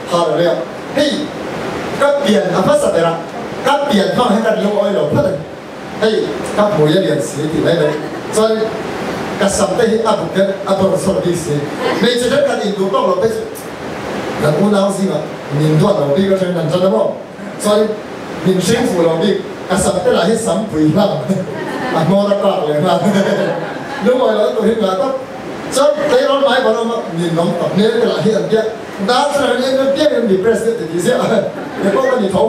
Hallelujah. Hei ka pian a hmasa ber a, ka pian hmang hian ka lungawi lo phawt a ni. Hei ka hmui a lian si tih mai mai chuan ka sam te hi a buk hian a dawr sawr bik si. Hmeichhe thenkhat induh tawk lo phei chu kan unau zingah min duat lo bik atangin an tan a maw? Chuan min hring fuh lo bik ka sam te lah hi sam pui hlang a hmawr a kak leh nghal lungawi lo tur hi ngah tawp. Chuan tleirawl mai bawlh awm a min awm tak hmel te lah hi an biak darthlalang in en piang in mi president ti tih ziah a he pawh ka ni tho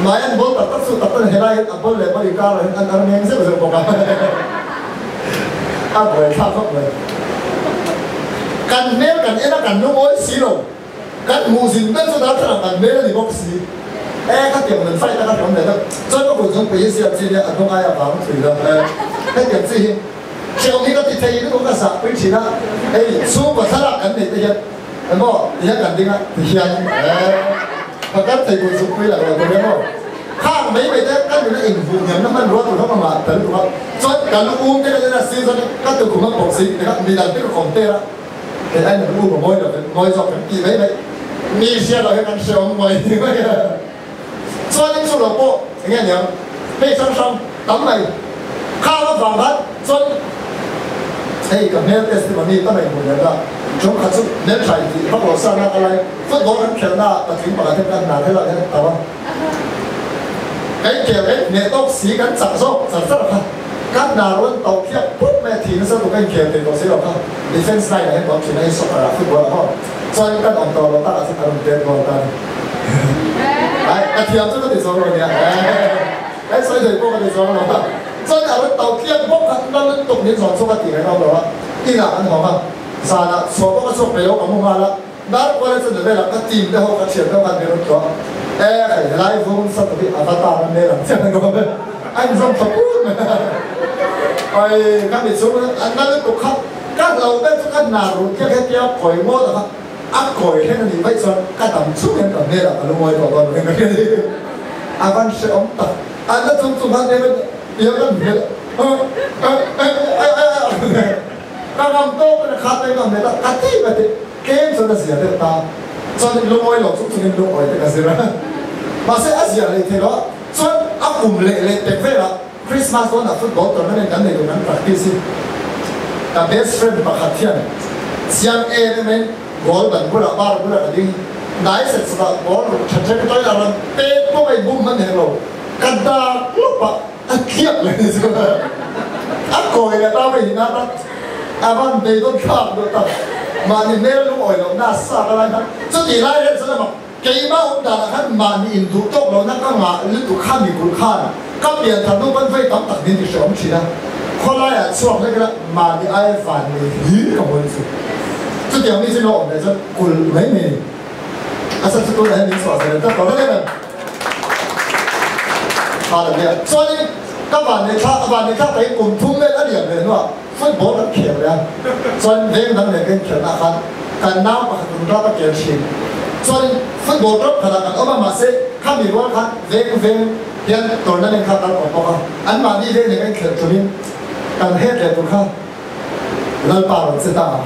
mai an bawl tak tak chu tak tan helai hian a bawl leh bawl inkar ah hian an ar meng zeuh zeuh bawk a a buaithlak khawp mai. Kan hmel kan en a kan lungawi si lo. Kan hmuh zin ber chu darthlalang kan hmel a ni bawk si. E, khatiang nun fight a ka hriam leh deuh. Chuan ka kut zungpui hi siam chi nia a hnung aia vang thui lo. E, hetiang chi hi hrehawm hi ka ti thei lutuk ka zah pui thin a. Hei chhungkaw thlalak kan neih te hian emaw ti hian kan ding a ti hian e, pakhat thei kut zungpui lah lo tur emaw khang mai mai te ka nuna invuh hniamna hmanrua tur kha ka mah ta lutuk a. Chuan ka lu um te ka en a sir chuan ka tukhum a bawk si ti kha midang te ka compare a. Kei ai nan u mawi lo mawi zawk kan tih mai mai. Mi hria lo hi kan hre awm mai ti mai a. Chuanin chu lo pawh eng nge niang hei hrang hrang tam mai khang avang khan chuan hei ka hmel testimony ta mai hmuh lem la chung kha chu hmel tha intih vak lo sa na ka lai football kan khelh na ah patling pakhat hian kan hna helai hian an tam a. Kan inkhel kan inhneh tawk si kan chak zawk char char kha. Ka hna rawn tauh phiak phut mai a, thi nasa tuk a inkhel thei tawh si lo kha. Defence line ah hian ka awm thin a, hei soccer ah football ah maw chuan kan awm tawh lo tak ah chuan ka rawn bet goal ta a ni. Ai ka thiam chu ka ti zawng lo nia, hei sawi thei pawh ka ti zawng lo a. Chuan a rawn tauh phiak bawk kha na lutuk min zawn chu ka tih reng awm lo a, inah an hawng a, zanah chhuah pawh ka chhuak peih lo ka mu nghal a. Darkuala chu ni velah ka team te ho ka thian deuh khan min rawn tlawh a, e hei helai vung sa tu hi avatar a hmel ang chiah ang awm e, a inzawm tha pur mai a, ai ka mi chung an na lutuk kha ka hlo ber chu ka hna ruh khiak hetia kawi ngawt ang a, a kawi thleng a nih vaih chuan ka dam chung hian ka hmelah ka lungawi tawh dawn lo hian ka hria ni, a van hrehawm tak, an na chung chung khan tia kan hmel a a a a a. Ka ngam tawk in a khat a, i ngam leh ta ka ti mai teh tlem chuan a zia deuh ta chuan lungawi lo chung chungin lungawi te ka zir a mahse a zia leh thei lo a chuan a kum leh leh pek velah Christmas dawnah football tournament kan nei tur kan practice hi ka best friend pakhat hian chiang em em in goal ban bulah bar bulah ka ding hnai set sawtah ball ruk tha ṭhen tawin a rawn pek pawh a inbum hman hek lo ka dak lawp a. A tliak leh ni chu a kawi leh ta mai hina ta a van beidawn thlak deuh ta mahni hmel lungawi loh na sa ka lai khan chutih lai reng chuan amah keimah awm danah khan mahni induh tawk lohna ka ngah lutuk kha mi kulh khan ka pian thar hnu pawn vei tam tak min ti hreawm thin a khawlaiah chhuak hlek ila mahni aia van nei hlir ka hmu a ni chu chutiang mi chu lo awm leh chuan kulh mai mai a ni a chhan chu tunah hian min chhuah zel tlat tawh vek em em. Hallelujah. Chuanin ka vanneih thla ka vanneih thlak takin kum thum vel a liam leh hnuah football kan khel leh a. Chuan veng dang leh kan khelhna ah khan kan nau pakhat kum tlak a kel thin. Chuanin football club khatah kan awm a mahse khami rual khan veng veng hian tournament kha kal awm bawk a. Anmahni veng leh kan khelh tumin kan het leh tur kha Lalpa rawn che ta.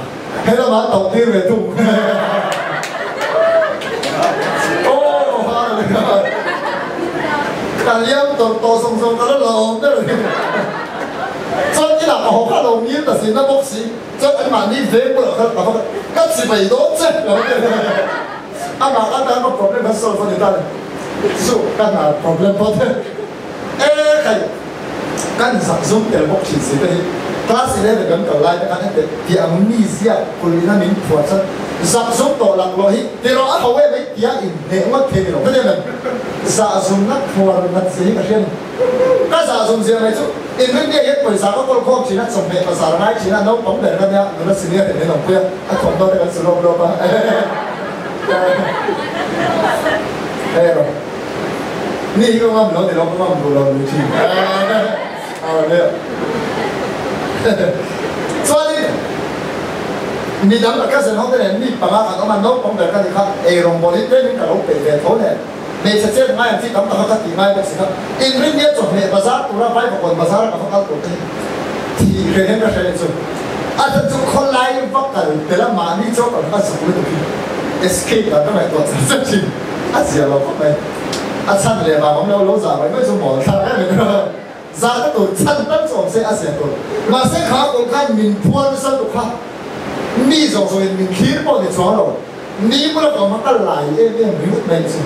He lamah an tauh tir ve thung. Aw hallelujah. Ka liam tawrh tawh zawng zawng ka la lawm ber a ni. Chuan inah ka haw kha lo ngil ta si na bawk si. Chuan anmahni veng bulah khan ka va ka chivai dawn che lo ti. Amah ka tan ka problem kha solve a ni ta ni. Chu ka hna problem pawh te. E khai. Kan zak zum tel bawk thin si te hi class 11 kan kal lai te khan heti ti ang mi ziak kulh ina min phuah chuan zak zum tawh lak loh hi ti rawh a ho em mai tia in hneh ngawt thei ni lo heti em zah zum na phuar nat zia hi ka hria ni ka zah zum zia mai chu inrinni ah hian pawisa ka kawl khawm thin a chawhmeh bazar ngai thin a naupang ber ka nia nula senior in min awmpui a a thawmhnaw te kan su lawp lawp a hei rawh. Ni hi ka ngam lo ni lo ka ngam duh lo ni thin chuanin midang ka cousin ho te nen mi panga kan awm a naupang ber ka ni kha eirawngbawl hi tlemin ka lo peih ve tho nen hmeichhe chet ngai ang chi tam tak a ka tih ngai bawk si kha inrinnia chawhmeh bazar tura Vaivakawn bazar a ka va kal tur te hi thih hreh hian ka hre leh chu a chhan chu khawlai va kal tel a mahni chu a kal kha zuk lutuk hi. Escape dan ka ngaihtuah char char thin. A zia lo khawp mai. A chhan leh vang awm lo, lo zah mai mai chu mawl thlak em em a. Zah na tur chhan tal chu awm se a zia tur. Mahse kha kawng khan min phuar nasa lutuk kha. Mi zawng zawngin min thlir pawh ni chuang lo. Ni bula ka awm a, ka lai em em ringawt mai chu.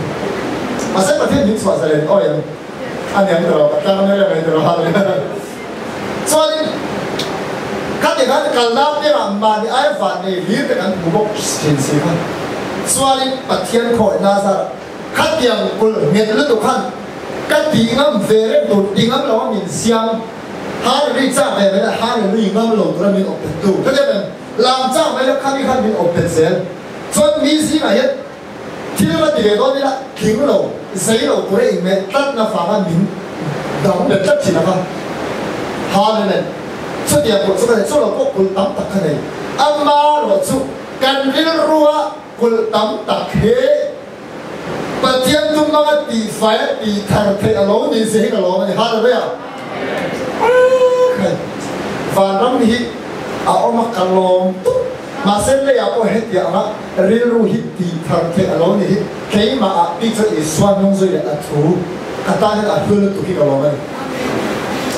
Mahse Pathian min chhuah zalen awi ang a niang ta lo, ka tlang mai mai ta lo a ni. Chuanin khati khan kalna piangah mahni aia van nei hlir te kan hmu bawk thin si kha. Chuanin Pathian khawihna zarah khatiang kulh nghet lutuk khan ka tih ngam ve reng tur, ti ngam lo a min siam, Hallelujah chak ve mai la, Hallelujah ngam lo tura min awp phettu. Khatiang em? Lam chak mai la khami khan min awp phet zel. Chuan mi zingah hian thil va ti ve dawn ila tling lo, zei lo tura inmeh tlatna vanga min dang bet tlat thin a kha. Hallelujah. Chutiang pawh chu ka nei, chu lo pawh kulh tam tak ka nei. Amarawh chu kan rilrua kulh tam tak he Pathian tum anga tihfai a tihthar theih a lo nih zia hi ka lawm a ni. Hallelujah! Khai, vanram hi a awm a, ka lawm tuk. Mahse leiah pawh hetiang anga rilru hi tihthar theih a lo ni hi keimah ah bik chuan Isua hnung zui leh a thu ka tan hian a hlu lutuk hi ka lawm a ni.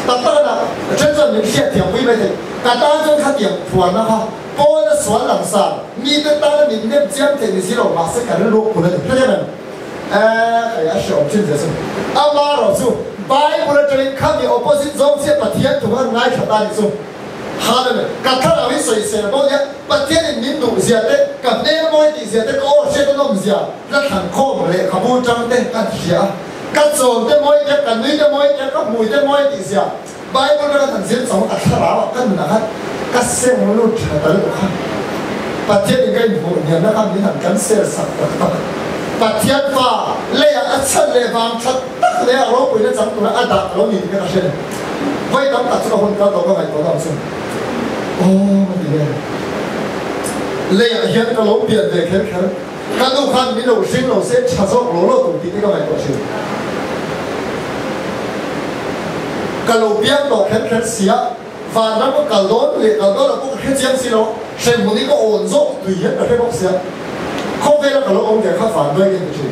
Tak tak a dah, then chuan min hriatthiam pui mai thei. Ka tan chuan khatiang phuarna kha Pawn a sual langsar, mite tana min nem chiam theih ni si lo, mahse ka rilru pul a ni. Hrethiam em? Eeh, hei a hreawm thin zia chu. Amarawh chu Bible atangin khami opposite zawng chiah Pathian thu khan ngaithla ta ni chu. Hallelujah. Ka thlarau hi sawisel bo nia, Pathianin min duh zia te, ka hmel mawi tih zia te, ka aw hriat a nawm zia, hla thlan khawm lehkhabu tang te kan hria a. Ka chawn te mawi tia, ka nui te mawi tia, ka hmui te mawi tih zia, Bible ka han zir chauh a, ka thlarau ah ka nunah khan ka seng lut tha ta lutuk kha. Pathian in ka inhmuh hniamna kha min han cancel sak tak tak. Pathian fa leiah a chhan leh vang tha tak leh a ropuina chang tura a dah lo ni tih ka hria ni. Vawi tam tak chu ka hun kal tawh ka ngaihtuah na ang chu. Aw ka ti ve. Leiah hian ka lo pian ve kher kher. Ka nu khan min lo hring lo se tha zawk lo lo tur tih te ka ngaihtuah thin. Ka lo piang tawh kher kher si a, vanram ka kal dawn leh kal dawn lo pawh ka hre chiang si lo, hremhmun hi ka awn zawk tui hian ka hre bawk sia. Khawvela ka lo awm ve kha vanduai ka inti thin.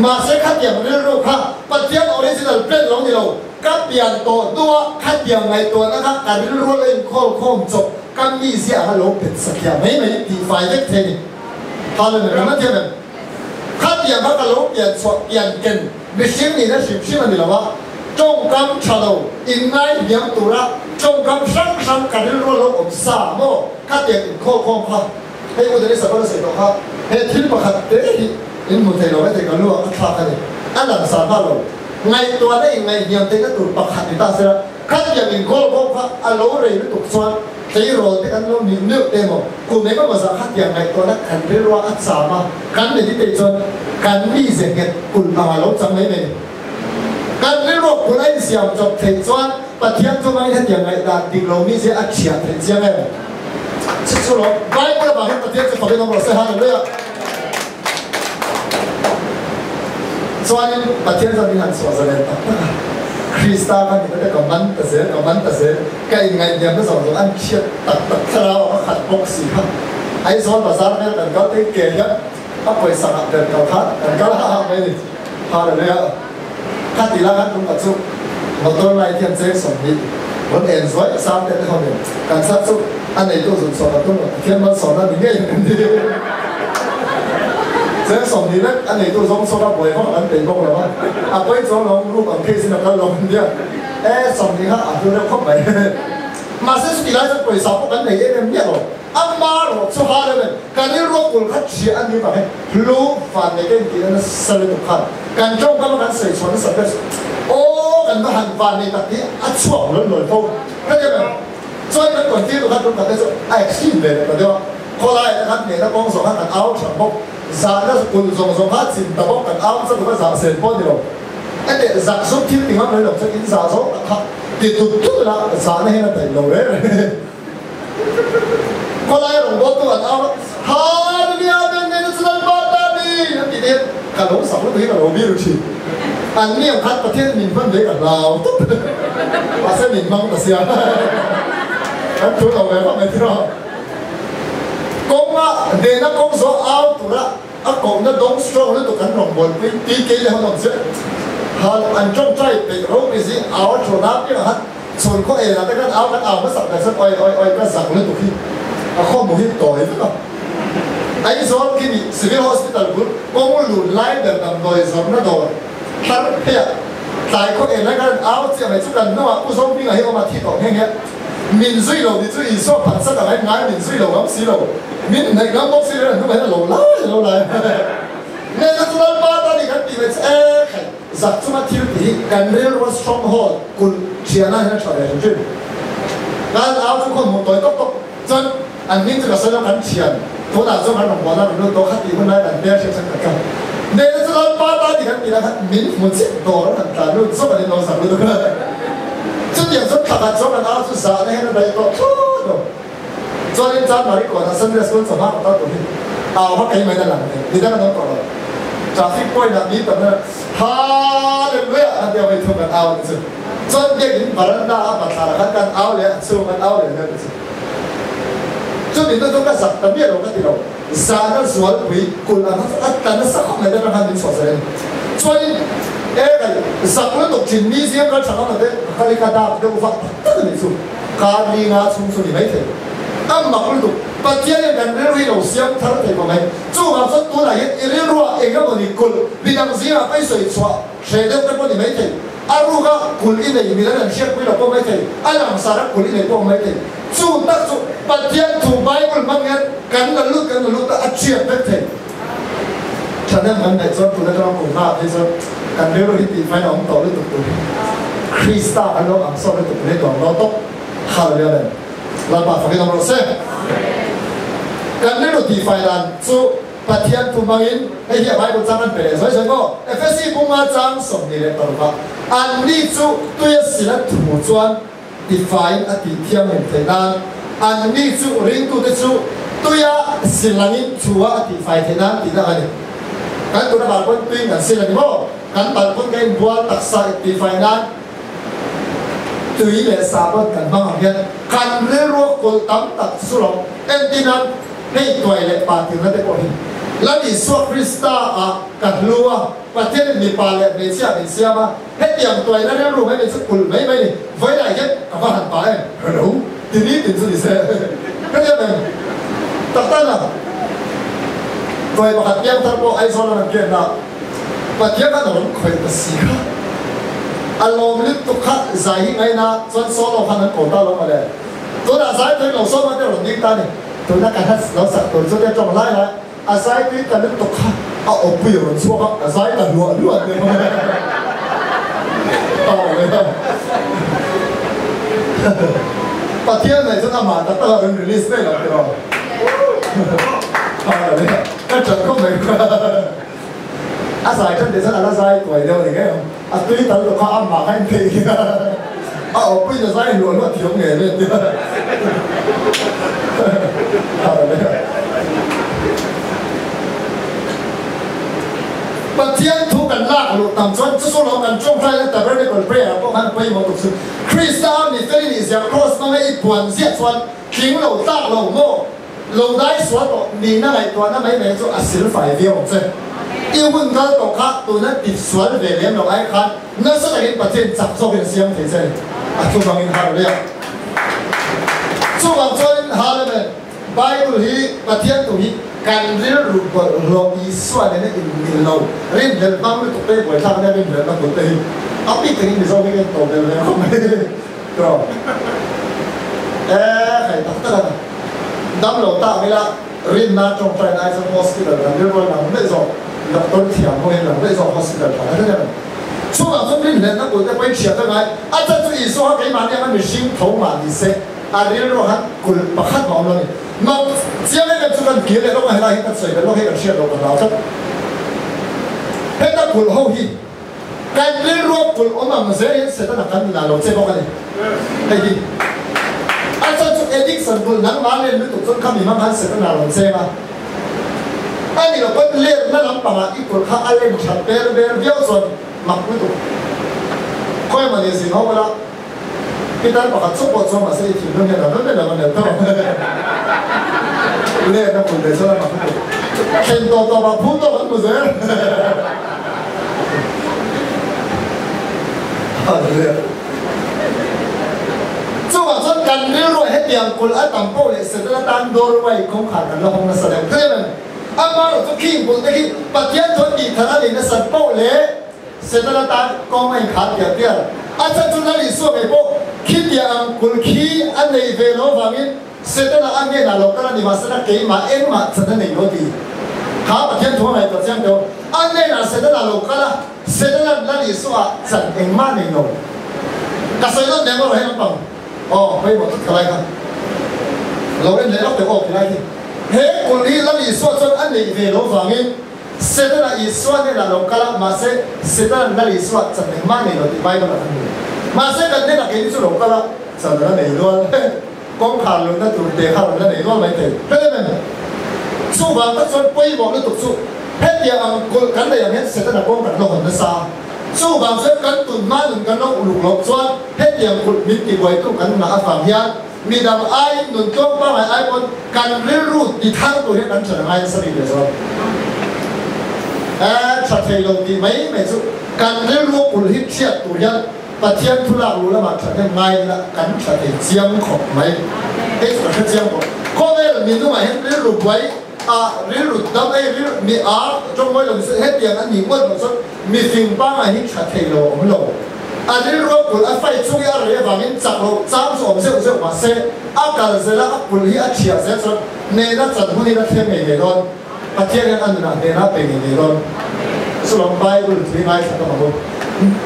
Mahse khatiang rilru kha Pathian original plan lo ni lo, ka pian tawh hnua khatiang ngaihtuahna kha ka rilru a lo inkhawl khawm chawp, ka mizia anga lo pet satliah mai mai tihfai vek thei a ni. Hallelujah, kan la thiam em? Khatiang kha ka lo pian chhuah pian ken mihring nihna hrim hrim a ni lo a, tawngkam tha lo inngai hniam tura tawngkam hrang hrang ka rilru a lo awm sa maw? Khatiang inkhawl khawm kha hei U Denisa pawh na sawi tawh kha, he thil pakhat te hi in hmu thei lo maithei ka lu ah ka thlak a ni, a langsar nghal lo. Ngaihtuahna inngaihhniam theihna tur pakhat ni ta sela, khatiang inkhawl khawm kha a lo rei lutuk chuan Tleirawl te kan lo nih neuh te emaw, kum eng emaw zah kha tiang ngaihtuahna kan rilrua a cham a, kan meditate chuan kan mize nghet kulh ang a lo chang mai mai. Kan rilrua kulh a insiam chawp theih chuan Pathian chu mangin hetiang ngaihdan dik lo mize a thiah theih chiang em? Chu chu lo Bible avang hian Pathian chu fakin awm rawh se, Hallelujah! Chuanin Pathian chuan min han chhuah zalen tak tak a, Krista ka nihna te ka man ta zel, ka man ta zel. Ka inngaihniamna zawng zawng an hriat tak tak thlarau a khat bawk si kha. Aizawl bazar vel kan kal te ke hian a pawisa ngah ber kal khan kan kal ha ha mai a ni. Hallelujah. Kha ti lai khan tum khat chu motor light hian cheng 20 rawn en zuai sang te te ho nen kan sat chu a neitu zun chhuah kan tum lo Pathian malsawmna ni ngei kan ti. Cheng 20 vek a neitu zawng chhuak a buai vak an peih bawk lo a, a pawi chuang lo room ang case in a kal lo an nia. E 20 kha a hlu reuh khawp mai. Mahse chuti lai chuan pawisa pawh kan nei em em miah lo. Ama rawh chu ha reuh em, kan rilru a kul kha ṭhiah a ni vang e, hlu van nei ka intih na nasa lutuk khan kan ṭawngkam a kan sawi chhuah nasa ber chu aw kan va han van nei tak tih a chhuak lawl lawl fo. Ka ti em, chuan kan tawn tir tu khan tum khat te chu a extreme ve leh ta deuh a, khawlaiah te khan hnehna kawng zawng khan kan au ṭha bawk, zahna kulh zawng zawng kha chin ta bawk kan au nasa tuk a zah sen pawh a ni lo. Ete zak zawk thil ti ngam mai lo chuan in zah zawk tak kha ti tut tut la zahna hian a daih lo reng reng. Khawlai rawngbawltu an au a, Hallelujah Amen nena chu Lalpa ta ni an tih te hian ka lo sak lutuk hi ka lo biru thin. An ni ang khan Pathian min hman ve ka hlau tawp. Mahse min hmang ta sia. Kan thu lo ve vak mai tiraw. Kawnga nena kawng zawh au tura. A kohna dawng strong lutuk an rawngbawlpui TK te ho an awm chiah. Hal an tawngtai peih ropui zing au a thu na piangah khan chhun khaw enah te khan au kan au hmasak ber chuan oi oi oi ka zak lutuk hi a khaw hmu hi tawi vek a. Aizawl khi nih Civil Hospital bul kawng lun lai ber damdawi zawrhna dawr thar pheiah tlai khaw en lai khan an au chiah mai chu kan hnungah Pu Zohminga hi awm a thi tawh nghe nghe. Min zui lo tih chu Isua phatsak ang ain ngai min zui lo ngam si lo. Min hnaih ngam bawk si lo in an hnungah hian a lo lai a lo lai. Nena chu Lalpa ta ni kan tih mai chu e khaih zak chunga thil tih hi kan rilrua stronghold kulh thianah hian a tha ve hrim hrim. Kan au chu khaw hmuh tawi tawk tawk chuan an hming chu ka sawi lo kan thian tunah chuan kan rawn bualna rawn lut tawh kha tih hun lai kan hmel hriat chuan ka tla. Nena chu Lalpa ta ni kan tih lai khan min hmu chiah dawr an han tlan lut zawk an inlo zak lutuk a. Chutiang chuan thla khat chuan kan au chu zahna hian a daih tawh thlawt lo. Chuanin Chanmari kawnah Sunday School chawhma ka kal tur hi au kha keimah in a lang thei, midang an awm tawh lo. Traffic point ah mi tamna Hallelujah an tia mai thung kan au a ni chu. Chuan biakinn varanda a bathlar ah khan kan au leh a chhung kan au leh hle a ni chu. Chumi hnu chu ka zak ta miah lo ka ti lo. Zahna zualpui kulh ang kha chu a tla nasa khawp mai te atang khan min chhuah zel a ni. Chuanin e kai zak lutuk thin mi zing kal tha ngam lo te ka kal i ka dak deuh vah tak tak a ni chu. Kar li nga chhung chu ni mai thei. A mak lutuk. Pathian hian kan rilru hi lo siam thar thei vang mai. Chuvang chuan tunah hian i rilruah eng emaw ni kulh midang zingah pawh i sawi chhuah hreh deuh te pawh ni mai thei. A ruka kulh i nei milan an hriatpui lo pawh mai thei. A langsar a kulh i nei pawh mai thei. Chu tak chu Pathian thu Bible hmang hian kan la lut kan la lut a, a thiat vek thei. Thahnem kan neih chuan tun atanga kum hmaah phei chuan kan rilru hi tihfain a awm tawh lutuk tur hi Krista kan lo ang sawt lutuk tur hi nuam lo tawp. Hallelujah Amen. Lalpa fakin awm rawh se. Kan rilru tihfai dan chu Pathian thu hmangin hei hi a Bible chang kan pe leh zawi zawi maw? Efesi bunga chang 26 Anni chu tuia sila thu chuan tifaiin a tih thianghlim theih nan, anni chu ringtute chu tuia silangin chhua a tihfai theih nan tihna a ni. Kan tuna bal pawn tuiin kan sil a ni maw? Kan bal pawn kan inbual taksa tihfai nan tui leh sahbawn kan hmang ang hian kan rilrua kulh tam tak chu lo entir nan hei tuai leh pa tirna te pawh hi Lal Isua Krista ah ka hlu a, Pathianin mipa leh hmeichhia min siam a, Hetiang tuaina rilru mai mai chu kulh mai mai ni. Vawilah hian ka va han pah em? Hello? Ti ni tin chu ni se. Hetiang em? Tak tan a, tuai pakhat piang thar pawh Aizawl a rawn ken a, Pathian khan a rawn khawih ta si kha. A lawm lutuk kha zai hi ngaina chuan solo khan an ko ta lo mawle. Tunah zai tui lo sawm a te rawn ding ta ni. Tuna ka hla lo sak tur chu te tawng lai lai. A zai tui ta lutuk kha a awpui a rawn chhuak a, a zai ta hluah hluah hle mai a. Pathian nei chuan amah tak tak a rawn release mai lo tiraw. Ka ṭan khawp mai kha. A zai ṭan tih chuan a la zai tuai deuh a ni ngei ang. A tui ta lutuk kha amah kha intheih hi a awpuiin a zai hluah hluah thiam ngei mai a tia. Pathian thu kan lak luh tam chuan chu chu lo kan tawngtai na tabernacle prayer ah pawh khan pawimawh tuk chu Krista mi felin i ziah cross hmanga i puan ziah chuan tling lo tlak lo maw Lo dai sual tawh nihna ngaihtuahna mai mai chu a sil fai viau ang che. I hun kal tawh kha tuna tit sual ve lem lo ai khan nasa takin Pathian chak zawkin a siam thei che a ni. A thu vangin Hallelujah. Chuvang chuanin Hallelujah Bible hi Pathian tu hi kan rilru bawlhhlawh Isua nena inmil lo rinhlelh hmang lutuk te buaithlak ania rinhlelhna kut te hi a bik takin Mizo hi ka intawh bel ve khawp mai. Tawh e hei tak tak a ni. Dam lo tak ila rinna tawngtai lai chuan hospital kan rilrual lang daih zawk, doctor thiam ho hian lang daih zawk hospital tha tak a ni. Chungah chuan rinhlenna kut te pawhin hriat a ngai, a chan chu Isua kha keimahni anga mihring tho mah ni se a rilru han kulh pakhat mah awm lo a ni. Mak chiang em em chu kan kir leh lawk a, helai hi kan sawi belh lawk hei kan hriat loh kan hlau tlat. Heta kulh ho hi. Kan rilruak kulh awm ang zel hian Setana kan la lo che bawk a ni. Hei hi a chan chu addiction kulh nangmah len lutuk chuan kha mi hmang khan Setana rawn cheng a, a ni lo pawn lenna lampangah i kulh kha a len that ber ber viau chuan mak lutuk. Khawi emaw ni zin ho bula pitar pakhat chauh pawh chuan mahse i thinlung hian a rawn vel lo a nel tho ang. Let a hmu leh chuan a mak lutuk. Thlen tawp tawp ah phut tawp an hmu zel. Hallelujah. Chuvang chuan kan rilruah hetiang kulh a tam poh leh Setana tan doorway kawngkhar kan la hawng nasa deuh hle mai. Amaherawh chu khing kulh te khi Pathian chuan tih thar a nei nasat poh leh Setana tan kawng a inkhar pial pial. A chan chu Lal Isua ngei pawh khitiang ang kulh khi a nei ve lo avangin Setana a hnenah lo kal a ni mahsela keimah engmah chan a nei lo ti. Kha Pathian thu a ngaihtuah chiang teuh. A hnenah Setana lo kal a, Setana'n Lal Isua chan engmah nei lo. Ka sawi dawn nen erawh hei lampang aw pawimawh tlat ka lai kha. Lo en leh lawk teuh aw ti lai hi. He kulh hi Lal Isua chuan a neih ve lo vangin Setana Isua hnenah lo kal a, mahse Setana'n Lal Isua chan engmah nei lo tih Bible ah kan hmu. Mahse kan hnenah keini chu lo kal a, chan a la nei nual. Kawngkhar luhna tur te kha rawn la nei nual mai thei. Hre em? Chuvang tak chuan pawimawh lutuk chu hetiang ang kulh kan neih ang hian Setana kawng kan la hawn nasa. Chuvang chuan kan tun hma nun kan lo uluk loh chuan hetiang kulh min tibuaitu kan ngah avang hian midang aiin nun tlawm pangngai ai pawn kan rilru ti thar tur hian kan tha ngai nasa bik leh zawk. Tha thei lo tih mai mai chu kan rilru kulh hi thiat tur hian Pathian thu lak luh lamah thahnem ngai ila kan tha thei chiang khawp mai. Hei chu ka hre chiang bawk. Khawvel mi nungah hian rilru buai a, rilru dam ei rilru mi a tawngmawi lo ni hetiang a nih ngawt loh chuan mifing pangai hi tha thei lo a awm lo. A rilru a kulh a fai chung i a rei avangin chak loh chang chu awm zeuh zeuh mahse a kal zel a, a kulh hi a thiah zel chuan hnehna chan hunin a thleng ngei ngei dawn. Pathian hian a nunah hnehna a pe ngei ngei dawn. Chulawm Bible tui ngaithla ka mamawh.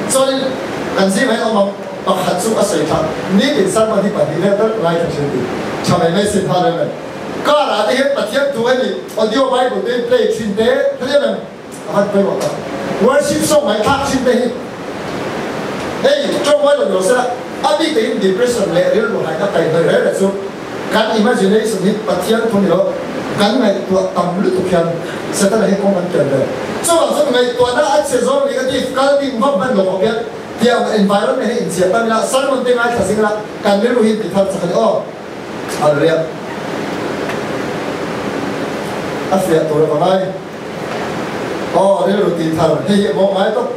Chuanin kan zingah hian awm ang pakhat chu a sawi tha, nitin sermon hi pahnih vel tal ka ngaithla thin tih tha mai mai sin hal em em. Car ah te hian Pathian thu hemi audio Bible te hi play thin te hre em em a van pawimawh tak. Worship song ngaihthlak thin te hi hei tawngmai lo ni lo sela a bik takin depression leh rilru haihna kaihhnawih reng reng chu Kan imagination hi Pathian thu ni lo, kan ngaihtuah tam lutuk hian Setana hi kawng kan tel ve. Chuvang chuan ngaihtuahna a chhe zawng negative kal ding vak hman lo khawp hian tiang environment hi inchhiah tam ila, sermon te ngaithla zing ila kan rilru hi inti thar chak a ni aw. Hallelujah. A fiah tur a va ngai. Aw rilru tih thar hei hi a mawng ngai tawp.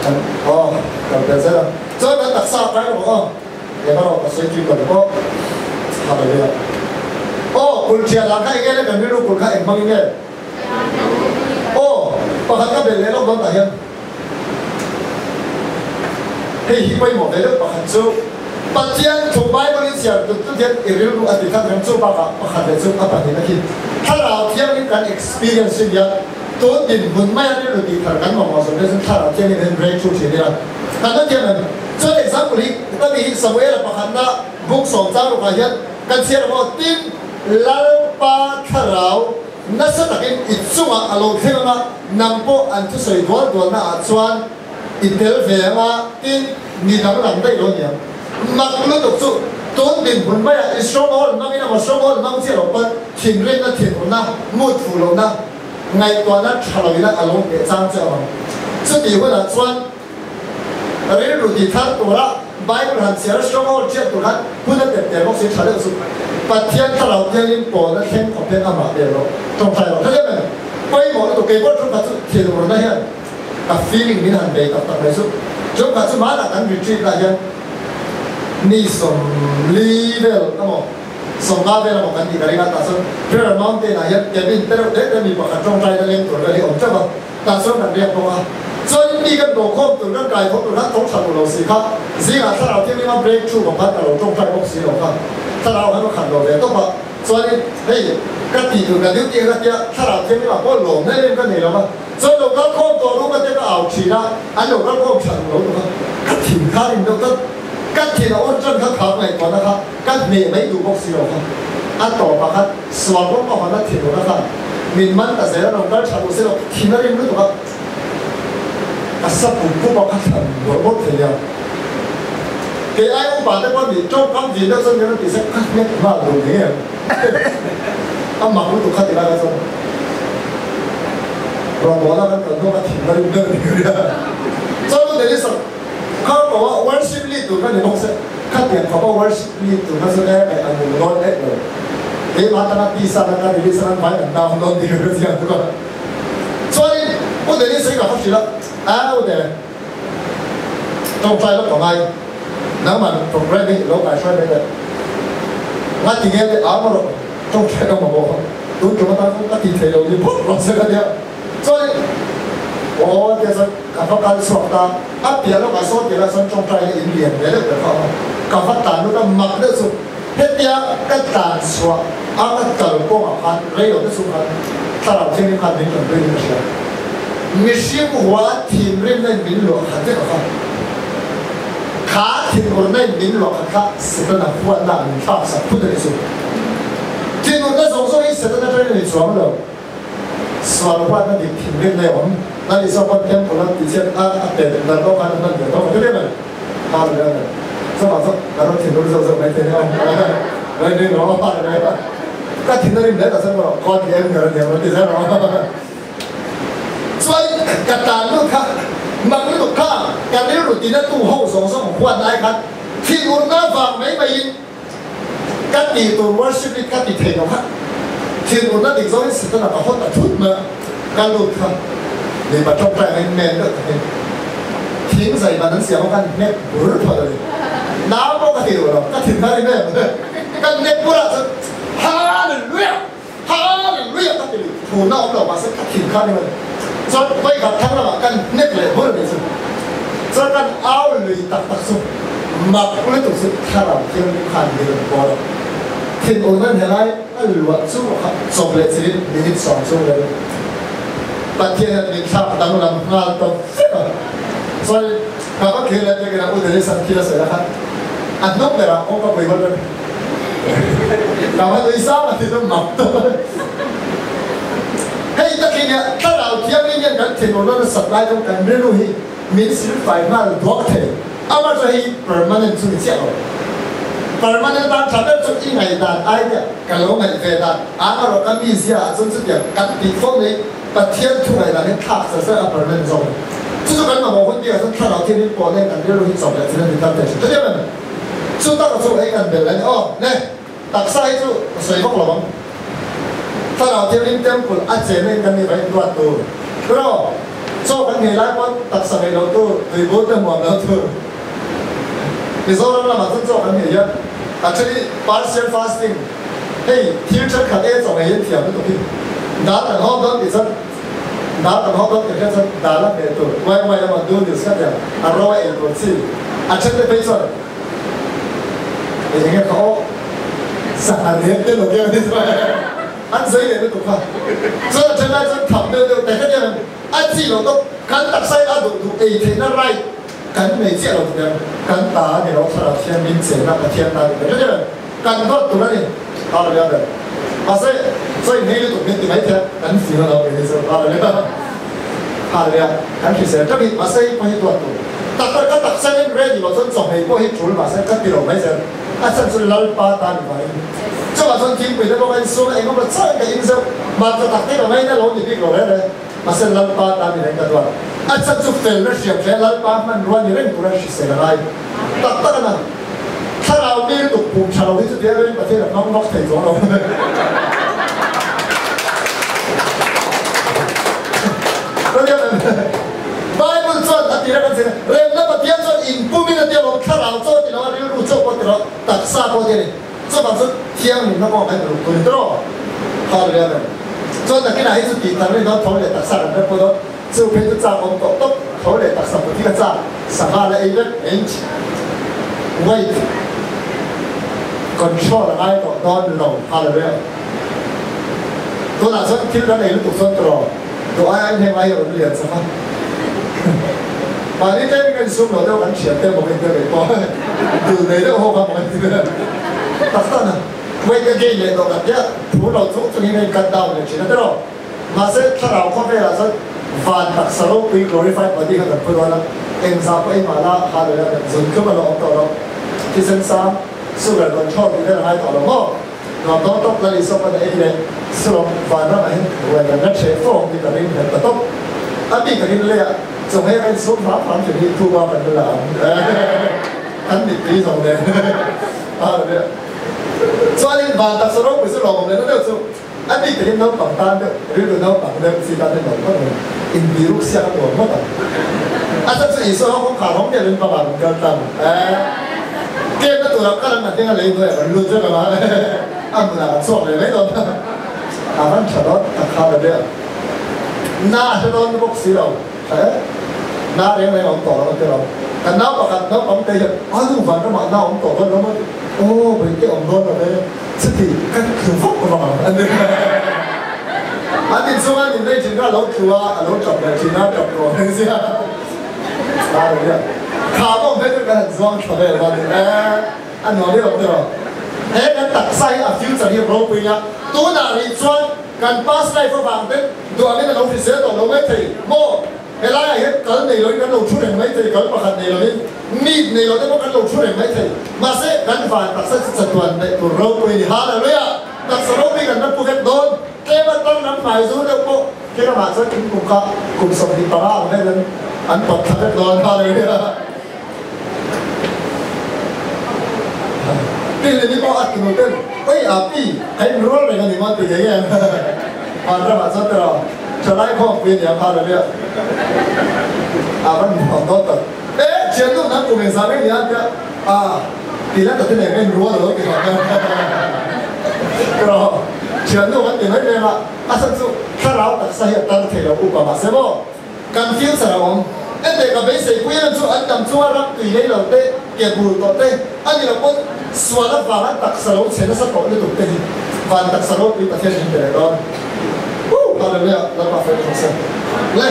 Kan aw kan pel zel a. Chuan kan taksa a kai rawh aw. Erawh ka sawi tui ka duh aw. Hallelujah. Aw, kulh thian lah kha enge le kan rilru kulh kha eng hmangin nge? Aw, pakhat ka belh leh lawk dawn tah hian hei hi pawimawh ve deuh pakhat chu Pathian thu Bible in chhiar tut tut hian i rilru a ti khat reng chu bakah pakhat leh chu a pahnihna khi Thlarau Thianghlim kan experience hi nia tun dinhmun maia rilru tih thar kan mamawh zawk te chuan Thlarau Thianghlim hian breakthrough thin ila kan la thiam em? Chuan example hi ka mi hi Samuela pakhatna book sawm chang rukah hian kan chhiar ang aw, Tin, Lalpa thlarau nasa takin i chungah a lo thleng ang a, nang pawh an thusawi dual dualna ah chuan i tel ve ang a, tin, mi danglam daih lo niang. Mak lutuk chu tun dinhmun maiah i stronghold hmangin emaw stronghold hmang chiah lo pawn thinrimna, thinurna, mood fuh lohna, ngaihtuahna tha loina a lo hneh chang che awm ang. Chutih hunah chuan Rilru tih thar tura Bible han chhiar stronghold hriat tur khan hun a pet tel bawk si tha deuh chu Pathian thlarau thiangin pawn a thleng khawp hian amah vel rawh tawngtai rawh tha deuh em pawimawh lutuk kei pawh ṭum khat chu thilurna hian ka feeling min han bei tak tak mai chu ṭum khat chu hmanah kan retreat lah hian ni 40 vel emaw 50 vel emaw kan tih ka ring a tah chuan Prayer Mountain ah hian cabin te reuh te te mi pakhat tawngtai na leng tur vel hi awm ṭeuh a. Tah chuan kan riak bawk a, chuanin mi kan bawhkhawm tur kan kai khawm tur khan tawng tha duh lo si kha, zingah thlarau thianghlim a break through bawk khan ka lo tawngtai bawk si lo kha, thlarau khan ka khat lo ve tawp a, chuanin hei ka tih tur ka duty ka tia thlarau thianghlim ah pawh lawmna em ka nei lo va, chuan lo kal khawm tawh ru ka tia ka au thin a, an lo kal khawm tha duh lo tuk a, ka thin kha rin deuh tlat, ka thin a awr tan kha kham ngaihtuahna kha ka hneh mai duh bawk si lo kha, a tawpah khan sual rawng ka hawn a thin rawng a khan. Min man ta zel a rawn kal tha duh se lo, thin a rim lutuk a, a sa pup pup a, ka thlan mawlh mawlh thei a. Kei ai upa te pawh nih tawngkam vin deuh chuan min rawn ti se ka hnek nghal duh mai em? A mak lutuk kha ti lai kha chuan rawngbawlna kan kal hnuah ka thin a rim deuh ni ria. Chuan u Dennis-a kha ko a worship lead tur kha ni bawk se, khatiang khawpa worship lead tur kha chu e a nung dawn eih lo. Keimah atanga tisa la ka release a vai an down dawn tih ka hre chiang tuk a. Chuanin U Dennis hi ka va hrilh a, A U De, tawngtai lawk ka ngai, nangman programme hi lo kaihruai mai teh. Ngati nge te au rawh, tawngtai ka mamawh a, tun tum atan chuan ka ti thei lo ni phawt rawh se ka tia. Chuanin aw tia chuan ka va kal chhuak ta, a piah lawkah sawn tih lah chuan tawngtai na in lian ve deuh ber kha a awm a, ka va tlan lut a, mak deuh chu. Hetia ka tlan chhuah a ka kal kawngah khan rei lo te chung khan thlarau thianghlim khan min rawn rin in ka hria. Mihring hua thinrimna in min luah khat vek a kha. Kha thinurna in min luah khat kha Setana huatna ah min thlak sak phut a ni chu. Thinurna zawng zawng hi Setana atangin a ni chuang lo. Sual huatna dik thinrimna i awm. Lal Isua pawn temple a tihchhiat a a pe nalh bawk khan a hman ve tawk a ti em? Hallelujah. Chuvang chu ka rawn thinur zeuh zeuh mai thei nia. Mai ring rawh. Hallelujah. Ka thin a rim hle ta chuan maw God hi anger a nia rawn ti zel rawh. Chuan ka tan lut kha mak lutuk kha ka rilru tina tu ho zawng zawng huat lai khan thinurna vang mai maiin ka tih tur worship hi ka ti thei lo kha thinurna dik zawngin Setana ka hawn ta thut mai a, ka lut kha mipa tawngtai angin men deuh takin thing zai ban an siam a kan hnek bur phawt a ni. Nau pawh ka ti duh lo, ka thin kha rim em ka hnek burah chuan Hallelujah! Hallelujah! ka ti lui, phurna awm lo mahse ka thin kha rim a ni. Chuan vawikhat thang lamah kan hnek leh bur a nih chu. Chuan kan au lui tak tak chu mak lutuk chu thlarau thianghlim khan min rawn pawl a. Thinurna helai a luah chu kha chawp leh chilin minute sawm chung leh Pathian hian min thlak danglam nghal ta vek a. Chuan ka va khel leh biakin a U Dennis an thil a sawi la khan a hnung berah kawngka pui vat reng ka va nui sang a ti chu mak tawp a ni. Hei takin hian thlarau thianghlim hian kan thinurna nasat lai chuan kan rilru hi min silfai nghal duak thei. Amah chu hei permanent chu ni chiah lo. Permanent tan tha ber chu i ngaihdan idea ka lo ngaih ve dan ang erawh ka mizia ah chuan chutiang kan tih fo mai Pathian thu ngaihdan hi thlak zel zel a permanent zawk a ni. Chu chu kan mamawh hun bikah chuan thlarau thianghlim pawh nen kan rilru hi chawp leh thil a ni tar thei thin. Chutiang em? Chu taka chu hei kan bel a ni. Aw le, taksa hi chu ka sawi vak lo ang. Thlarau Thianghlim Temple a chen in kan nih vaih duat tur. Bro, chaw kan nghei lai pawn taksa nghei lo tur, tuibur te hmuam lo tur. Mizoram lamah chuan chaw kan nghei hian actually partial fasting hei thil thenkhat e chaw nghei hian thiam lutuk hi dal kan hawk dawn tih chuan dal kan hawk dawn tih hriat chuan dal a hmeh tur uai uai emaw noodles kha tiang a ro a ei tur chi a then te phei chuan Eng nge kha aw? Sangha rep te lo keng a ni chuan an sawi leh lutuk kha. Chuan a then lai chuan thap deuh deuh te hetiang a chi lo tawp kan taksa in a duh duh ei theihna right kan nei chiah lo tih kan ta a ni lo thlarau thianghlim chenna Pathian ta a ni ber hetiang kan dawt tur a ni. Hallelujah ber. Mahse chaw in ngei lutuk min ti mai thei a kan fing a lo kei ni chu. Hallelujah. Hallelujah. Kan hrisel teuh hi mahse hei pawh hi duat tur. Tak tak ka taksa in ready loh chuan chawhmeh pawh hi tul mahse ka ti lo mai zel. A chhan chu Lalpa ta ni vangin. Chuvang chuan thingpui te pawh ka insum a engemaw chiah in ka in zeuh. Mahse tak te ka ngaina lo ni bik lo reng reng. Mahse Lalpa ta ni reng ka duat. A chhan chu felna hriam hle Lalpa hmanrua ni reng tura hrisel a ngai. Tak tak a na. Thlarau mi lutuk pum tha lo hi chu tia reng Pathian a hmang vak thei chuang lo. Bible chuan a tira kan zir remna Pathian chuan inpumin a tia lo, thlarau chaw ti lo a, rilru chaw pawh ti lo, taksa pawh ti a ni. Chuvang chu thianghlimna pawh kan uluk tur ni tawh. Hallelujah Amen. Chuan nakinah hi chu tih thar rin dawn tho leh taksa kan rem pawh dawn. Chu phei chu chak awm tawh tawp, tho leh taksa put hi ka chak, sangha la ei vek inch weight control a ngai tawh dawn lo. Hallelujah. Tunah chuan thil kan ei lutuk chuan tawh duh ai aiin heng lai hi a rawn lian chak a. Mahni tlem in kan insum lo deuh kan thian te maw ka intia kei pawh duh nei deuh ho kha maw ka inti ve tak tak a. Weight ka gain leh tawh kan tia phur lo chung chungin ka in cut down leh thin a tiraw. Mahse thlarau khawvelah chuan van taksa ropui glorified body kha kan pu dawn a, engzah pawh ei mahla hallelujah kan zun tlum a lo awm tawh lo. Thisen sang, sugar control tih vel a ngai tawh lo maw? Nuam dawn tawp Lal Isua pawn a ei leh sulawm vanram ah hian ruai kan la ṭheh fo ang tih ka ring nghet ta tawp. A bik takin leiah chawhmeh ka insum hram hram thin hi thu ba kan la la ang. Kan mittui zawng nen. Hallelujah. Chuanin van taksa ropui chu lawmawm leh na deuh chu a bik takin naupang tan deuh, rilru naupang deuh chi tan hian nuam ngawt ang, inbiruk siak a nuam ngawt ang. A chhan chu Isua ho kawngkhar hawng miah lovin bangah rawn kal tlang e. Game na turah kal ang kan hming a lei hnuaiah kan lut vek ang a, a hmunah kan chhuak leh mai dawn a. A van tha dawn tak kha la deuh. Na a hre dawn bawk si lo. Tha e. Na reng reng a awm tawh lo ang ti lo. Kan nau pakhat naupang te hian a nu van ramah na awm tawh dawn lo maw ti. Aw bawihtei awm dawn lo e. Chuti ka tlu vak vak ang a ni. An inchhung an inlei thin kha a lo tlu a, a lo tap leh thin a, tap tawh ang sia. Hallelujah. Kha pawh phei chu kan han zuang tha vel a ni e. A nuam viau ang tiraw. He kan taksa hi a future hi ropui a, tunah rih chuan kan past life avang ten duangin a lo hrisel tawh lo mai thei maw? Helaiah hian kal nei loin kan lo thu reng mai thei, kal pakhat nei loin, meet nei lo te pawh kan lo thu reng mai thei. Mahse, kan van taksa chu chatuan neih tur ropui a ni. Hallelujah! Taksa ropui kan la pu vek dawn. Tlem a tan lam hmai zur deuh pawh khi ramah chuan in kum kha kum 25 ang vel an an pawt thla vek dawn. Hallelujah! Pi Lily pawh a tunu ten, Oi a pi, ka inrual reng a ni maw ti ngei em? Van ramah chuan tiraw, Thalai khawm pui a niang hallelujah. A van nuam dawn tak. E, thiannu nang kum engzah reng nia tia, a ti la ta te nen ka inrual alo ti hawk a. Tiraw, thiannu kan ti mai reng a, a chhan chu thlarau taksa hi a tar thei lo upa mahse maw. Kan future a awm. Ente ka beisei pui em chu an dam chunga ram tui lei lo te, ke bur tawh te, a ni lo pawn sual avanga taksa lo chhe nasa tawh lutuk te hi van taksa ropui Pathian min pe leh dawn. Woo! Hallelujah! Lalpa fel thung se. Le,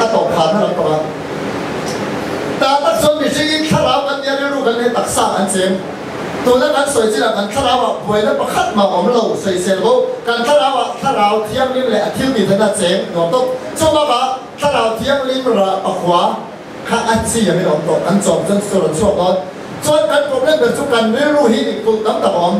a tawp phan na lam tawh a. Tah tak chuan mihringin thlarau kan nia rilru kan nei taksa kan cheng. Tuna kan sawi chinah kan thlarauah buaina pakhat mah awm lo, sawisel bo. Kan thlarauah thlarau thianghlim leh a thil tih theihna cheng nuam tawp. Chu bakah thlarau thianghlim rah pakhua kha a chi angin a awm tawh. Kan chawm chuan chu chu a rawn chhuak dawn. Chuan kan problem ber chu kan rilru hi dik kulh tam tak a awm.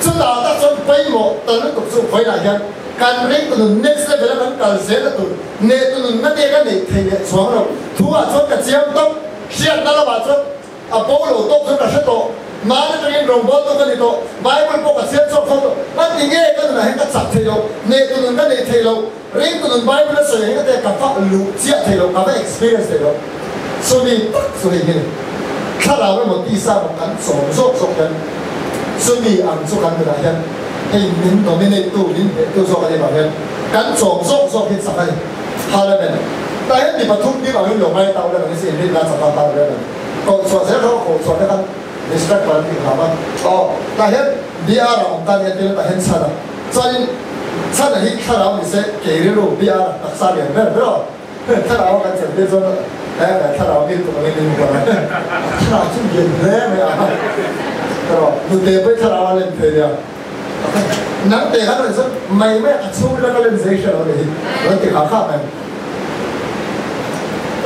Chutah tak chuan pawimawh ta lutuk chu vawilah hian kan ring tunun next level a kan kal zel a tur neh tunun na te ka neih theih leh chuang lo. Thu ah chuan ka chiang tawp. Hriatna lamah chuan A bo lo tawk chu ka hre tawh. Mahni atangin rawngbawltu ka ni tawh. Bible pawh ka chhiar chhuak fo tawh. An ti nge ka nunah hian ka chak thei lo, nehtu nun ka nei thei lo, ringtu nun Bible a sawi ang hian ka ti a, ka va luh chiah thei lo, ka va experience thei lo. Chumi tak chu hei hi ni. Thlarau emaw tisa emaw kan chawm zawk zawk hian chumi ang chu kan nunah hian hei min dominate tu, min hnehtu zawk a nih vang hian kan chawm zawk zawk hi chak a ni. Hallelujah. Tah hian mi pathum bik angin lo ngai ta ula nang hi chu inrinna chak a, Hallelujah. Koh chhuah zel kha koh chhuah te khan distract kan tih hlam a. Aw tah hian BR a awm tan hian tir tah hian chhan a. Chuanin chhan a hi thlarau ni se kei rilru BR a taksa lian ber ber aw. Thlarau a kan chan tir chuan he kan thlarau mi lutuk angin min hmu a. Thlarau chu lian hle mai a. Erawh nute pawh thlarau a len thei nia. Nang te khan rawn sawi mai mai a chhungril a ka len zei hre lo ni hi rawn ti kha kha mai.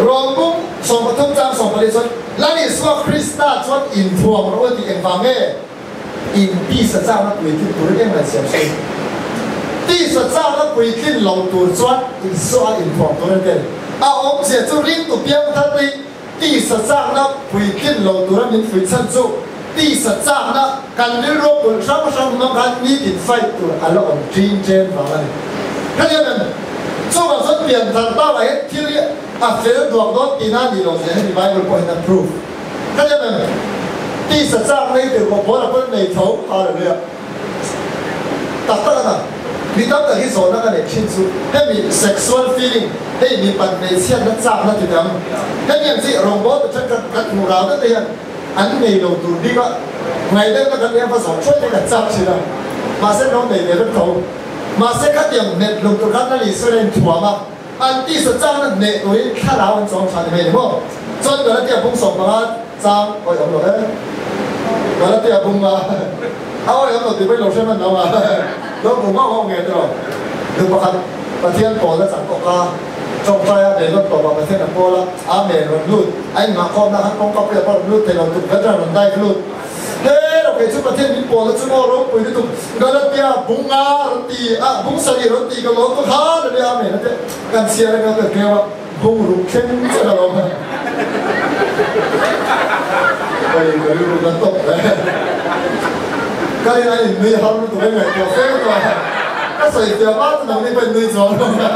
Rawngpum 13 chang 14 chuan Lal Isua Krista chuan inthuam rawh u tih engvang nge? In tisa chakna puitlin turin engmah siam suh. Tisa chakna puitlin lo tur chuan Isua inthuam tur a ni tel. A awmzia chu ringtu piangthar te hi tisa chakna puitlin lo tura min fuih chhan chu tisa chakna kan rilru kulh hrang hrang hmang khan nitin fight tur a la awm ṭin ṭen vang a ni. Hetiang em? Chuvang chuan pianthar tâwkah hian thil hi a fel duak dawn tihna a nih loh zia hemi Bible pawh hian a prove. Hetiang em? Tisa chakna hi tirhkoh pawl a pawn nei tho, Hallelujah! Tak tak a na. Mi tam tak hi zawhna ka neih thin chu hemi sexual feeling, hei mipat hmeichhiatna chakna ti dang, hemi ang chi rawngbâwl ta thenkhat kan hmuh rau deuh te hian an nei lo tur bik a, ngaih deuhna kan nia va zawh thuai te kan chak thin a, mahse no nei ve vek tho. Mahse khatiang hmet hlum tur khan Lal Isua in thuam a, an tisa chakna hneh turin thlarau an chawm tha ni mai ni maw? Chuan Galatia bung 15 chang awih awm lo e. Galatia bung a. A awi awm lo tih pawhin lo hre hman lo a, lo bu ngauh ngauh nge tiraw? Nu pakhat Pathian pawl a chak tawk a, tawngtai a bei lawt tawp a, Pathian a pawl a, Amen rawn lut, a inngahkhawmna khan kawngka puiah pawh rawn lut thei lo, tukverh rawn rawn dive lut. He lo kei chu Pathian min pawl a chu maw ropui lutuk, Galatia bung nga rawn ti a, bung sarih rawn ti ka lawm ka kha la nia Amen a ti a, kan chhiar a ka keu a, bung ruk thleng chiah ka lawm a. Hei ka rilru na tawp hle. Ka rin aiin nui har lutuk em ngaihtuah fe lutuk a, ka sawi fiah hma chu nangni pawhin nui chuang lo a,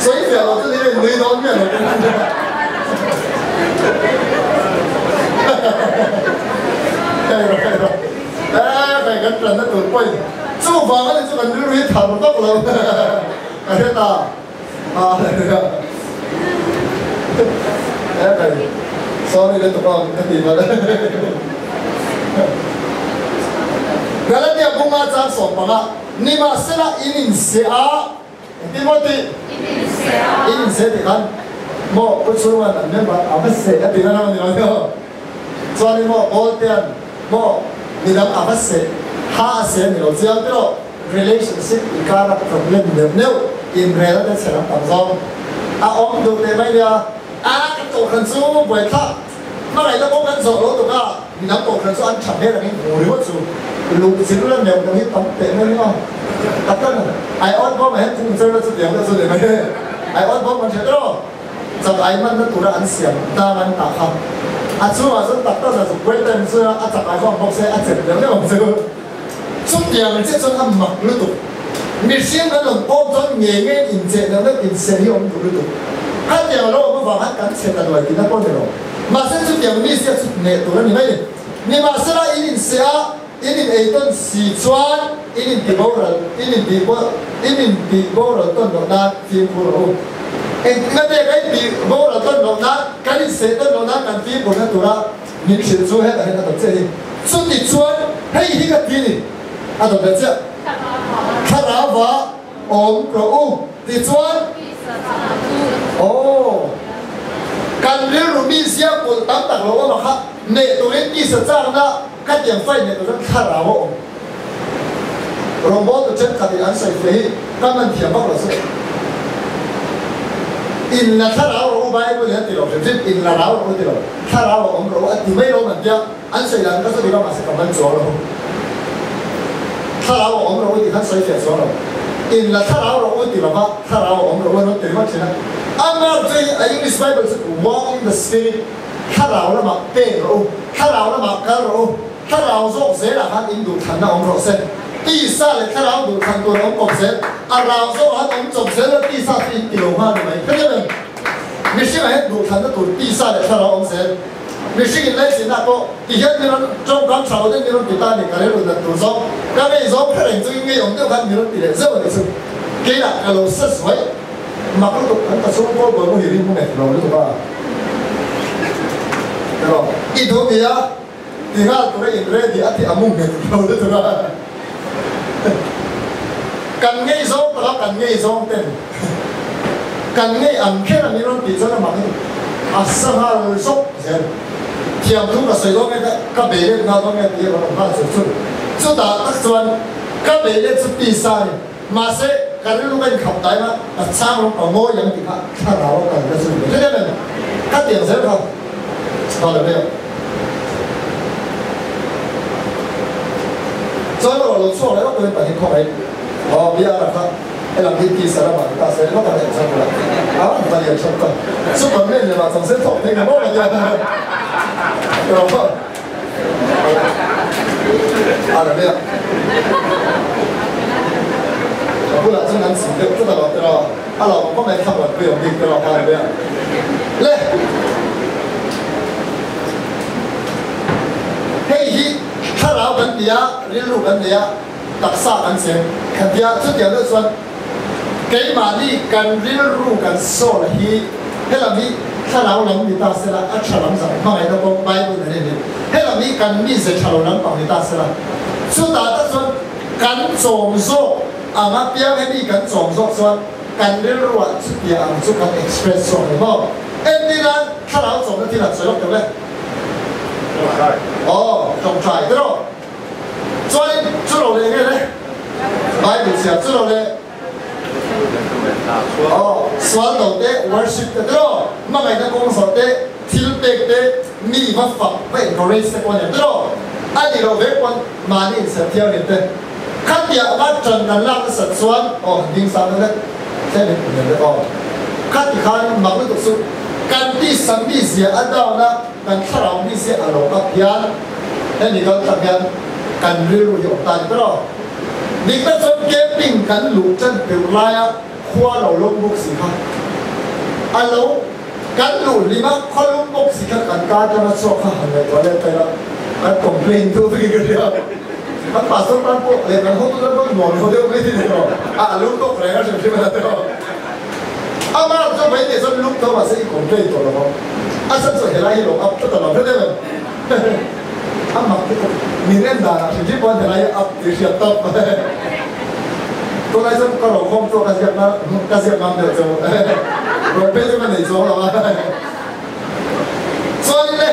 sawi fiah loh chu ni in nui dawn miah lo ka rin a. Hei rawh hei rawh e hei kan tanna tur pawhin chuvang a ni chu kan rilru hi thar vak lo ka hre ta. Sorry lutuk a ka ti palh. Galatia bunga chang 15 nimahsela in inseh a, engtin maw tih? In inseh tih khan maw pu chhungan an member a va seh a tihna lam a ni lo nia. Chuanin maw Paultean maw midang a va seh, ha a seh a ni lo chiang tiraw? Relationship inkara problem neuh neuh inrel a te chhe lam tam zawng a awm duh teh mai nia. A kan kohhran chu buaithlak hmangaihna pawh kan zawh lo tuk a, midang kohhran chu an tha hmel angin hmu ringawt chu luh zir la neuh neuh hi tam teh mai nia. Tak tak ai awt bawm ah hian thung cher na chu tiang deuh chu ni mai ai awt bawm kan hriat emaw chak ai manna tura an siam dang an tah kha a chungah chuan tak tak na zuk buai time chu a chak ai vang bawk se a chep neuh neuh ang chu. Chutiang chiah chuan a mak lutuk. Mihring kan rawn awm chuan ngei ngeiin incheh neuh neuh inserh hi a awm duh lutuk. Khatiang lo awm avang khan kan chhe ta duai tihna pawh a ni lo. Mahse chutiang mi zia chu hneh tur a ni mai ni. Nimahsela in inseh a, in in ei tawn si chuan in inti boral, in inti in inti boral tawn loh nan fimkhur rawh u. Engtinga te kan inti boral tawn loh nan, kan inseh tawn loh nan kan fimkhurna tura Min hrilh chu hetah hian a dawt chiah hi. Chuti chuan hei hi ka ti ni, a dawt leh chiah. Thlarauva awm rawh u tichuan aw kan rilru mi zia kulh tam tak lo awm a kha neih turin tisa chakna khatiang fai neih tur chuan thlarau a awm. Rawngbawltu thenkhatin an sawi fe hi ka man thiam vak lo chu. In la thlarau rawh u Bible in a ti lo hrim hrim, in la rau rawh u ti lo, thlarau a awm rawh u a ti mai lo man tia an sawi dan ka chu dik a mahse ka man chuang lo. Thlarau a awm rawh u ti khan sawi fiah chuang lo. In la thlarau rawh u ti lova thlarau a awm rawh u an rawn ti ringawt thin a. A mark chu hei a English Bible chu walk in the spirit, thlarau lamah pen rawh u, thlarau lamah kal rawh u. Thlarau zawk zelah khan in duhthlanna awm rawh se. Tisa leh thlarau duhthlan tur a awm kawp zel. A rau zawkah khan awm chawp zel a, tisa chu in ti lo nghal ni mai. Hre em? Mihringah hian duhthlanna tur tisa leh thlarau awm zel. Mihring in laichinna pawh ti hian mi rawn tawngkam tha lo deuh mi rawn ti ta ni, ka rilru nat tur zawng, ka ngei zawng hre reng chungin ngei awm deuh khan mi rawn ti leh zeuh a nih chu. Keilah ka lo sa zuai mak lutuk an ka chhung pawl buai muhil hi hmu nghet lo lutuk a. Erawh i duh nia. Ti nghal tura in ready a tih a mu nghet lo lutuk a. Kan ngei zawng tak a, kan ngei zawng ten kan ngei ang kher a ni rawn tih chuan amah hi a sa nghal zawk zel. Thiam thu ka sawi dawn nge ka bei let nghal dawn nge tih a rawn awm nghal chur chur. Chutah tak chuan ka bei let chu tisa a ni. Mahse ka rilru ka inkhap dai a, ka chang rawng ka ngawi ang tih kha thlarau a kal ka chu ni ve em em. Ka tiang zel kha Hallelujah. Chuan erawh lo chhuak leh lawk turin pahnih khaw mai aw bia a kha helam hi tisa ramah ni ta se lawk a leh chuan bulah a va lian thawk ta Superman leh mah chang se thawk thei ngam awm a tia erawh Hallelujah. A bulah chuan an sim deuh tlat a lo tiraw a lo awm mai thla muan pui awm bik tiraw Hallelujah. Le hei hi thlarau kan ti a, rilru kan nei a, taksa kan cheng kan ti a, chutiang deuh chuan keimahni kan rilru kan soul hi helam hi thlarau lam ni ta sela a tha lam zak hmangaihna pawh Bible nen a inhmeh helam hi kan mize tha lo lampang ni ta sela chutah tak chuan kan chawm zawk ang a piang hemi kan chawm zawk chuan kan rilruah chutia ang chu kan express zawk ni maw entirah thlarau chawmna thil han sawi lawk deuh e aw tawngtai tiraw Chuanin chu lo leh nge le? Bible chhiar chu lo leh. Aw, sual do te, worship te tiraw? Hmangaihna kawng zawh te, thil pek te, mi va fak va encourage te pawh a ni ang tiraw? A nih loh vek pawn mahni inserh thianghlim te. Khatiah va ṭan kan lak nasat chuan aw han ding sang deuh hlek tlem in hniam deuh aw. Khati khan mak lutuk chu kan tisa mizia a down a, kan thlarau mizia a lo up hian. Hemi kal tak hian kan rilru hi awm ta ni ber aw. Dik tak chuan camping kan luh tan peuh laia khua lo lum bawk si kha a lo kan luh hlim a, khua lum bawk si kha kan ka atanga chhuak kha han ngaihtuah let ta ila kan complain deuh vek in ka hria. Kan pastor tan pawh leh kan hotu tan pawh nuam lo deuh mai ni emaw a a lum tawk reng a hrim hrim a la tawh. Amah chuan mai teh chuan lum tho mahse i complain tawh lo ang. A chhan chu helai hi lo up tlat a lo hre deuh em? A mak te pawh min en danah hrim hrim pawh helai hi up tih hriat tawp. Tunlai chuan ka rokhawm chu ka ziak na ka ziak ngam deuh chu. Rawn phei chu ka nei chuang lo a. Chuanin le,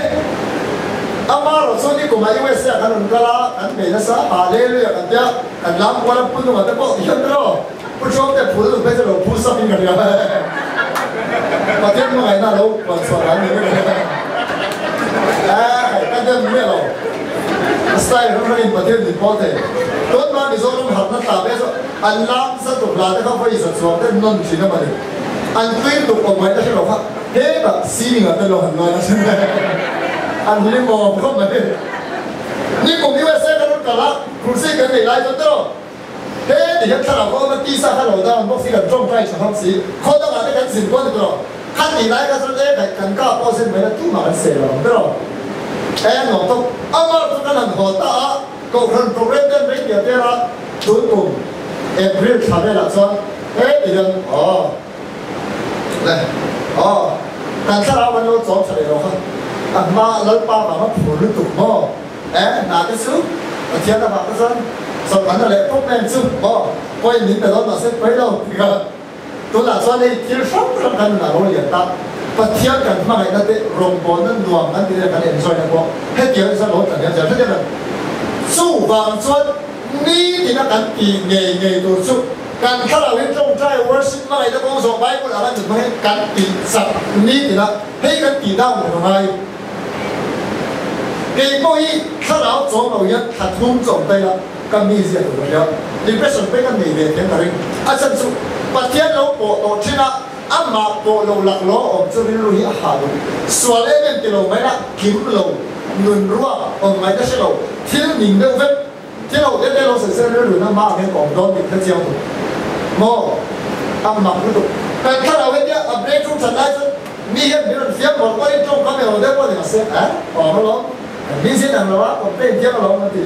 amarawh chuan i kumah USA ah kan rawn kal a, kan bei nasa a, Hallelujah kan tia, kan lam kual a, Pu Nunga te pawh ti hian tiraw, Pu Chuangte phul lutuk phei chu lo phu sap in ka hria. Pathian hmangaihna a lo puan chhuah dan ni vek a. Eeh, ka dem miah lo. A style hrang hrangin Pathian min pawl thei. Tun hma Mizoram harhna tla ve chu an lam sa tuk hla te kha vawi za chuang te nawn thin a mawni. An tui tuk awm ngaihna hre lo kha. Hetah ceiling ah te lo han luan a sin an hlim awm khawp mai. Nikum USA ka rawn kal a, crusade kan nei lai chuan tiraw he ti hian thlarau ka awm a, tisa kha lo down bawk si kan tawngtai tha bawk si, khaw dangah te kan zin pawh a ni tiraw, kha tih lai kha chuan e kaih kan ka pawh zin mai la tumah kan seh lo ang tiraw. E nuam tawp amah chu kan han haw ta a, kohhran program te an rei piah tel a, tun kum April thla velah chuan he ti hian aw. Le aw, kan thlarau kan lo chawm tha leh lo kha, a hma Lalpa vanga phur lutuk maw? E, hna te chu Pathian avang te chuan chawlh an la leh pawp em chu maw? Point min pe dawn mahse pawi lo ti kha. Tunah chuan hei thil hrang hrang kan nunah lo lian ta, Pathian kan hmangaihna te rawngbawlna nuam kan ti leh kan enjoy na pawh hetiang chuan lo tla hniam zel hret em em. Chuvang chuan nitina kan tih ngei ngei tur chu Kan thlarau hi tawngtai worship hmangaihna kawng zawh Bible anga nun hmangin kan tih chak ni tina hei kan tih dang reng a ngai. Kei pawh hi thlarau chawm lo hian thla thum chawm ta ila ka mi zia tur ka hria. Depression pawh hi ka nei ve thiam ka ring. A chhan chu Pathian lo pawh tawh thin a, amah pawh lo lak lo awm chu rilru hi a hah duh. Sual em em ti lo mai la, kim lo, nun ruak, awm ngaihna hre lo, thil ning deuh vek. Thil ho te te lo sawi sel rilru na hma ang hian ka awm dawn tih hre chiang tuk maw? A mak lutuk. Kan thlarau hetia a breakthrough that lai chuan mi hian min rawn fiam mawlh pawhin tawngkam eng lo deuh pawh ni mahse eh awm alawm, kan busy nang lo a, complain thiam alawm kan ti.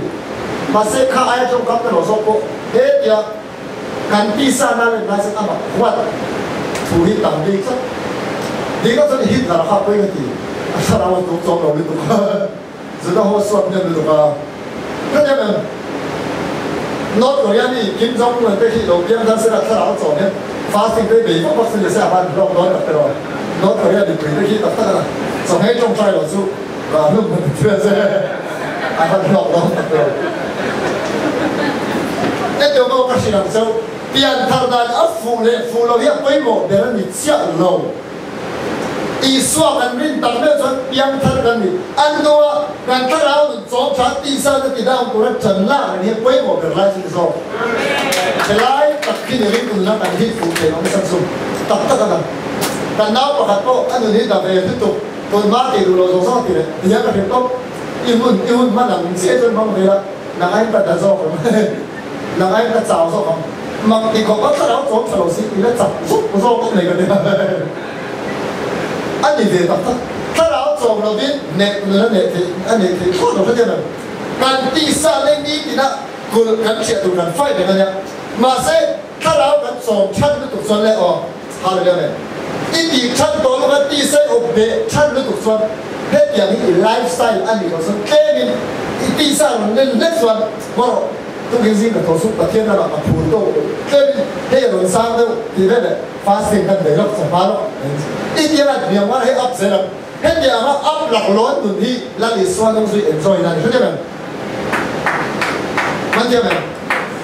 Mahse kha aia tawngkam te lo zawk pawh hetia kan tisa na len lai chuan a mak huat thu hi tam bik tlat. Dikna chuan Hitler kha pawi ka ti, a thlarau a tuk chawm lo lutuk. Juda ho suak hnem lutuk a. Hetiang em? North Korea mi Kim Jong Un te hi lo piang thar sela thlarau chawm hian fasting te bei vak vak chu ni se a van hlawk dawn tak tiraw. North Korea mipui te khi tak tak a chawhmeh tawngtai lo chu rah hlum han ti che a van hlawk dawn tak tiraw. Hetiang pawh ka hrilh ang cheu, pian thar dan a fuh leh fuh lo hi a pawimawh ber a ni chiah lo. Isua kan rin tak meuh chuan piangthar kan ni. An hnua kan thlarau nun chawm tha tisa te ti down tura ṭan lak reng hi a pawimawh ber lai chu ni zawk. Helai tak khi ni ringtu nuna kan hit fuh thei lo nasa chu tak tak a lang. Kan nau pakhat pawh a nun hi da ve lutuk, tun hma tih duh lo zawng zawng a ti leh ti hian ka hrilh tawp. I hun i hun hman ang chiah chuan hmang ve la, nang aiin ka da zawk ang, nang aiin ka chau zawk ang. Mak ti khawp a thlarau chawm tha lo si i la chak zuk zawk awm nei ka ti a ni ve tak tak. Thlarau chawm lovin hneh nun a neih theih a neih theih thlawt lo hrethiam em? Kan tisa leh nitina kulh kan hriat tur kan fight reng a nia. Mahse thlarau kan chawm than lutuk chuan le aw hallelujah amen. I tih than tawh lawk a tisa i awp beh than lutuk chuan hetiang hi i lifestyle a nih loh chuan tlemin i tisa rawn len hlek chuan maw rawh. Tukin zing ka tho sup Pathian ramah ka phur tawh lo tlemin hei a rawn sang deuh tih vel leh fasting kan nei lawk chawhma lawk i tia a hniam ngar hei up zel ang hetianga up lak lawn nun hi Lal Isua hnung zui enjoy na ni hrethiam em? Hman thiam em?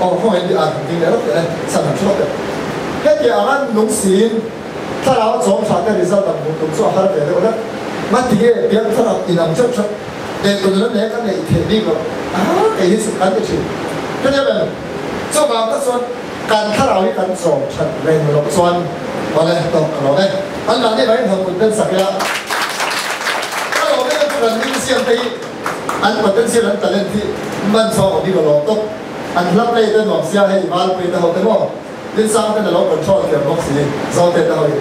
Aw khawngaih in a ding leh lawk teh le san han hre lawk teh hetianga nung siin thlarau chawm tha te result ang hmuh tum chu a har ve deuh hlek man tinge piangthar inang theuh theuh Leh tun lam leh ka neih theih bik lo a, kei hi chu kan ti thin. Hetiang em? Chuvang tak chuan kan thlarau hi kan chawm that reng loh chuan awle tawk ka lawm e. An mahni vangin hawn kut pen sak ila ka lawm em em chu kan museum te hi. An potential an talent hi man chhuak awm hi ka lawm tawp. An hla play te nuam sia hei Valpui te ho te maw Dinsang ten a lo control thiam bawk si Zote te ho hi.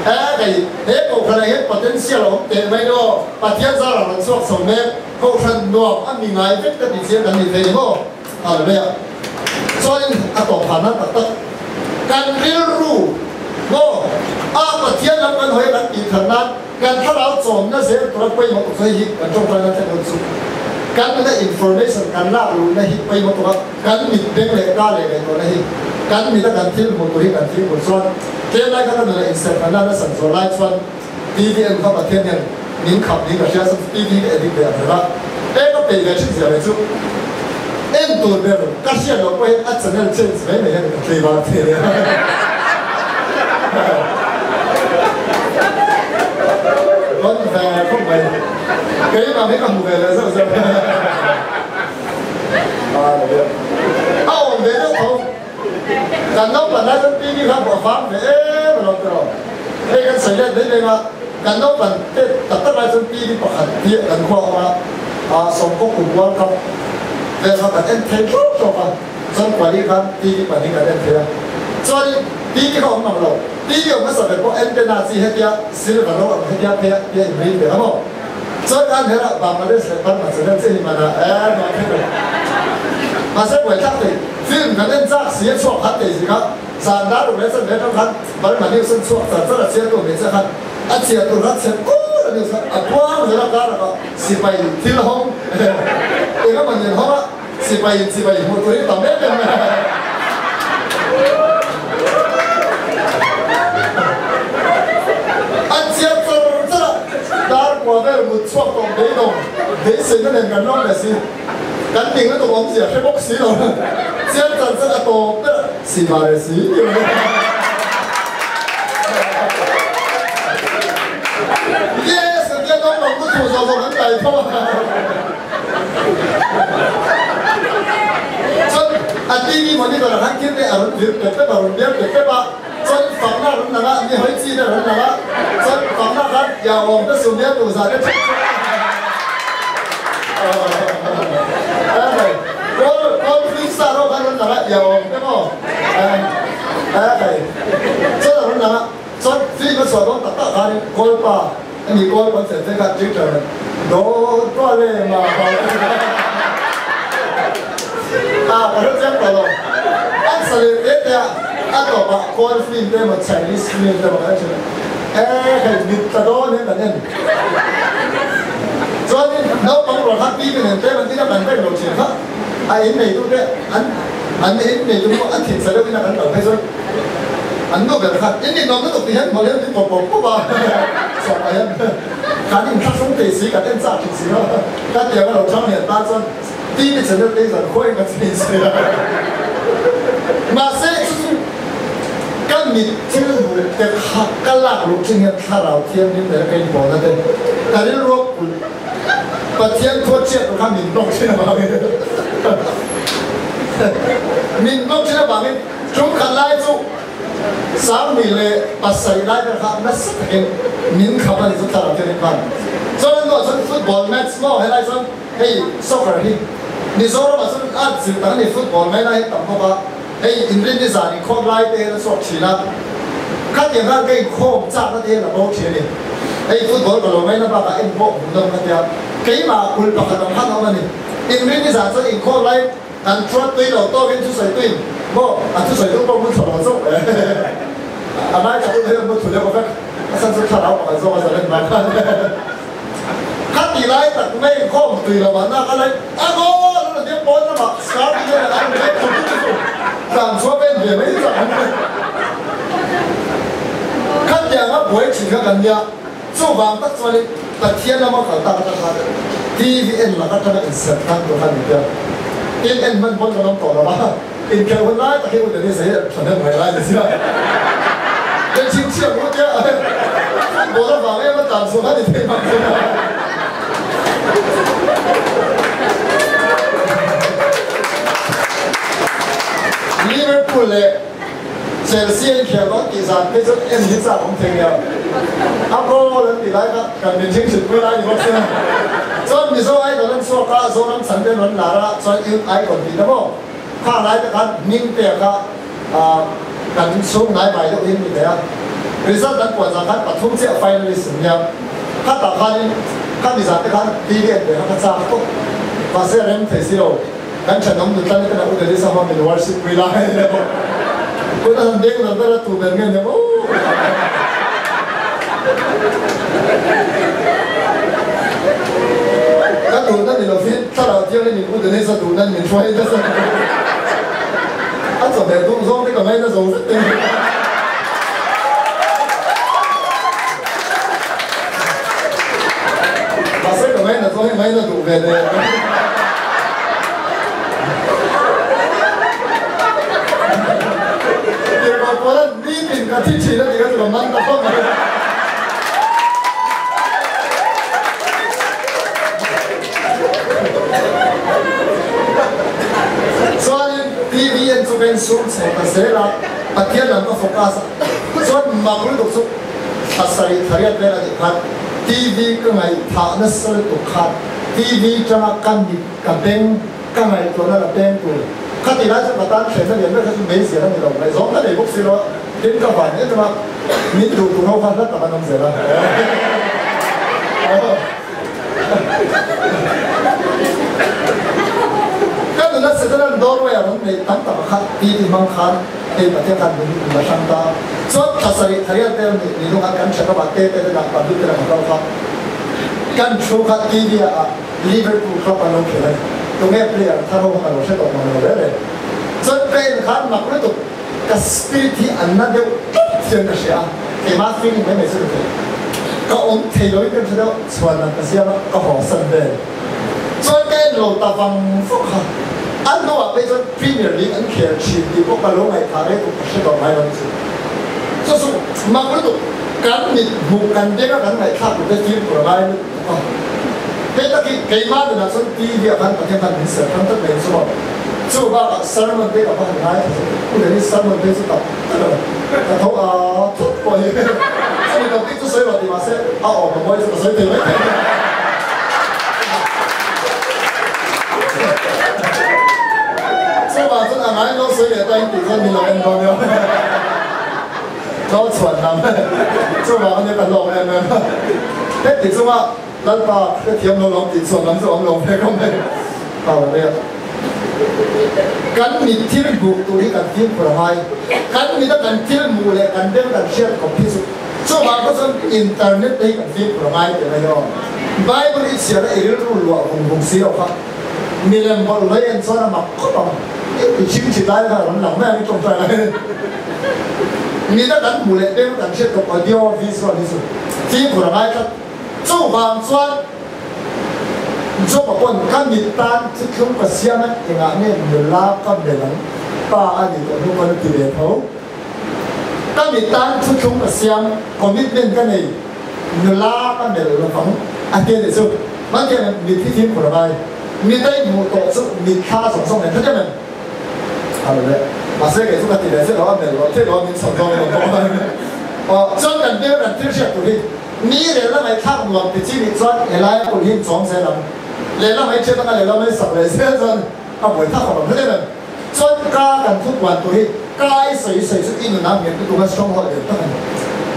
E kei he kohhran ah hian potential a awm teh mai aw Pathian zar ah rawn chhuak chho mek kohhran nuam a mi ngai vek ka tih chiang kan ni thei ni maw Hallelujah. Chuanin a tawp han nan tak tak kan rilru maw a Pathian lam kan hawi a kan tih than nan kan thlarau chawmna zel tura pawimawh tuk hi hi kan tawngtai nan thlen hun chu kan nuna information kan lak luhna hi pawimawh tuk a kan mit beng leh ka leh ngaihtuahna hi kan mit a kan thil hmuh tur hi kan thil hmuh chuan tlem lai kha ka nuna inserh nan a san zual lai chuan TV en kha Pathian hian min khap niin ka hria chuan TV ka edit ve ang reng a, eng ka peih ve thin zia mai chu en tur ber ka hriat loh pawh hian a channel change mai mai hian ka tlei var thei a nia. Rawn ve khawp mai, keimah hi ka hmu ve leh zeuh zeuh. A awm ve deuh tho. Kan naupan lai chuan TV kha a vang ve em alawm tiraw. Hei kan sawi let mai mai a, kan naupan te tak tak lai chuan TV pakhat hi kan khua awm a, ah sawmkaw kum World Cup vel kha kan en thei hlawk hlawk a, chuan Kuali khan TV pahnih kan en thei a. Chuanin TV kha awm ang lo, TV awm hmasa ber pawh antenna chi hetia silver ro ang hetia phei a tia inri ve a maw. Chuan khan hera Bangladesh leh Burma channel che hi man a, eh nuam thei lo. Mahse buaithlak thei. Film kan en chak si a chhuak khat thei si kha zan dar ruk leh chan ve atang khan Burma news an chhuak char char a chhiar tu hmeichhia khan a chhiar tur kha chhe kur a news kha a puang zel a kar ah sipai thil hawng eng emaw nen hawng a sipai in chibai hmuh tur hi tam em em mai a chhiar char char a dar kua vel mut chhuak tawh beidawng beiseina nen kan lawm leh si. Kan ning lutuk awmzia hre bawk si lo. Chiang chan chan a tawp ber si va leh si ti mai. Yes kan tia naupang chu chhuh zawh zawh kan kai tho a. Chuan a TV monitor ah khan thil te a rawn vir pep pep a rawn bial pep pep a. Chuan fakna a rawn lang a, mi hawi chi te a rawn lang a. Chuan fakna khan Iahawm te sumia tur zah te theuh theuh a. Chuanin naupang rual kha pi nen tlem an tina kan vek lo thin kha a in nei tu te an an in nei tu pawh a thin sa deuh in a kan kal phei chuan an nu ber khan in ninawm lutuk tih hian hmuh hian min pawp pawp pawp a chhuah pah hian kan in thlahrung thei si kan en chak thin si lo ka tiang a lo thang lian tan chuan TV channel te hi zan khuain ka change thei a mahse chu chu ka mit thil hmuh te kha ka lak luh thin hian thlarau thianghlim leh ka inpawhna te ka rilru a kulh Pathian thu a chiat tur kha min block thin avangin min block thin avangin tum khat lai chu Sangmi leh pasarih lai ber kha nasa takin min khap a ni chu thlarau thianghlim khan chuan an duah chuan football match maw helai chuan Hei soccer hi Mizoram ah chuan a zir tak a ni, football mai lai hi tam bawk a, hei inrin ni zan inkhawm lai te hian a chhuak thin a, khatiang khan ka inkhawm chakna te hian a bo thin a ni. Hei football ka lo ngaina bakah en pawh hmuh nawm ka tia, keimah kul pakhat ang khan a awm a ni. Inrin ni zan chuan inkhawm lai kan thuat tui lo tawkin thusawi tuin maw a thusawi tu pawh mun thla lo chauh e, a ngaithla tu hian mun thu deuh vek, a chhan chu thlarau pakhat zawk a zalen mai khan. Kha ti lai tak mai khawm tui lo ah nak a lai a goal an rawn tia pawn lamah scar ti hian an rawn vek thawk thut chu tlan chhuah vel ve mai chak an ni. Khatiang a buai thin kha kan nia, chuvang tak chuanin Pathian lama kal tak atang khan TV en lak atanga inserh tan tur khan min tia. Tin en hman pawn kan awm tawh lo a, inkhelh hun lai tak hi u Denise hi thahnem ngai lai ni sia. Kan chhingchhiah ru tia football avang em a tlan chhuah kha ni thei mang thei a. Liverpool leh Chelsea an inkhel dawn tih zan phei chuan en hi chak awm thei nia. A goal an tih lai kha kan min chhing pui lai ni bawk sia. Chuan Mizo Idol an chhuak a, Zoram chhan te an rawn lar a, chuan Youth Icon tih te maw kha lai te khan hming pek a kan chhung hnai vai deuh hi an ni thei a. Result an puan zan khan pathum chiah finalist an nia. Khatah khanin kha mizan te khan TV en ve kha ka chak tawp. Mahse rem thei si lo. Kan thenawm nutla ni khan a u Delisa ho min worship pui lai a ni bawk. Kut a han deng lo ber a tu ber nge nia maw. Ka duhna ni lovin thlarau thianghlim in u Delisa duhna min hruai nasa. A chawhmeh duh zawng te ka ngaina zo vek te. Mahse ka ngaina zawng hi ngaina duh ve nen. Tirhkoh Paula'n nitin ka thi thin a tih kha chu ka man ta khawp mai. Chuanin TV en chu ka insum chho ta zel a, Pathian lam ka focus a, chuan mak lutuk chu thla sarih thariat vel a nih khan TV ka ngaihthah nasa lutuk khan TV tanga ka mit ka beng ka ngaihtuahna la peng tur kha ti lai chu ka tan thlenna lian ber kha chu meizial a ni lo, ngaihzawng ka nei bawk si lo a, tin ka van em em a, min duh tur ho kha hla tak an awm zel a. Ka nuna Setanan doorway a rawn neih tam tak a khat ti ti hmang khan hei Pathian khan min la hrang ta. Chuan thla sarih thariat vel nih ni lungah kan ṭhen ramah te te te dah pahnih te lam a kal kha. Kan thu kha TV ah Liverpool club an lo khel a ni. Tunge player thar ho kha ka lo hre tawh mang lo reng reng. Chuan ka en khan mak lutuk ka spirit hi an na deuh tlat hian ka hria a, keimah feeling mai mai chu ka thei. Ka awm thei loin ka hre deuh chhuan ang ka ziam a, ka haw san vel. Chuan ka en lo ta vang vang kha. A hnuah phei chuan Premier League an khel thin tih pawh ka lo ngaihthah rei tuk ka hre tawh ngai lo chu. Chu chu mak lutuk kan mit hmuh kan beng a kan ngaihthlak tur te fimkhur a ngai lutuk a. Hei tak hi keimah nunah chuan TV ah khan Pathian khan min ser thang tlat mai chu maw. Chu bakah sermon te ka va han ngaithla chu u Dennis sermon phei chu tak tak a ni. Ka tho a thut pawh hi chumi topic chu sawi rawh tih mahse a awm a mawi chu ka sawi thei mai thei. Chuvang chuan a ngai lo sawi leh ta in tih chuan min lo en dawn nia. Lo chhuan lam chuvang ania ka hlawk em em. Heti chunga Lalpa hrethiam lo lawm tih chhuan lam chu awm lo ve khawp mai. Hallelujah. Kan mit thil hmuh tur hi kan fimkhur a ngai. Kan mit a kan thil hmuh leh kan beng kan hriat khawp hi chu chuvang pawh chuan internet te hi kan fimkhur a ngai tih mai aw. Bible i chhiar a i rilru luah vung vung si lo kha milem bawlh hlei en chuan a mak khawp ang. I chim chit lai kha a rawn lang mai ang i tawngtai lai. Mit a kan hmuh leh beng kan hriat khawp audio visual hi chu fimkhur a ngai tlat. Chuvang chuan Job-a pawn ka mit tan thuthlung ka siam a, engah nge nula ka melh ang? Pa a ni tawh hnu pawn a ti ve tho. Ka mit tan thuthlung ka siam, commitment ka nei, nula ka melh lo vang a ti a nih chu. Hmantiang em mit hi fimkhur a ngai. Mit a inhmuh tawh chu mitthla zawng zawng nen hrethiam em? A lo le. Mahse kei chu ka ti ve chiah lo a, melh loh theih lo a min chhawn zawng in awm bawk a. Aw, chuan kan hmel kan thil hriat tur hi. Mi lehlam ai thlak nuam ti chi nih chuan helai a kut hi in chawm zel ang. Lehlam ai thiat anga lehlam ai sak leh zel chuan a buai thlak khawp ang hret em em. Chuan ka kan thu puan tur hi ka ai sawi sawi chu i nunah mian lutuk a stronghold lian tak a ni.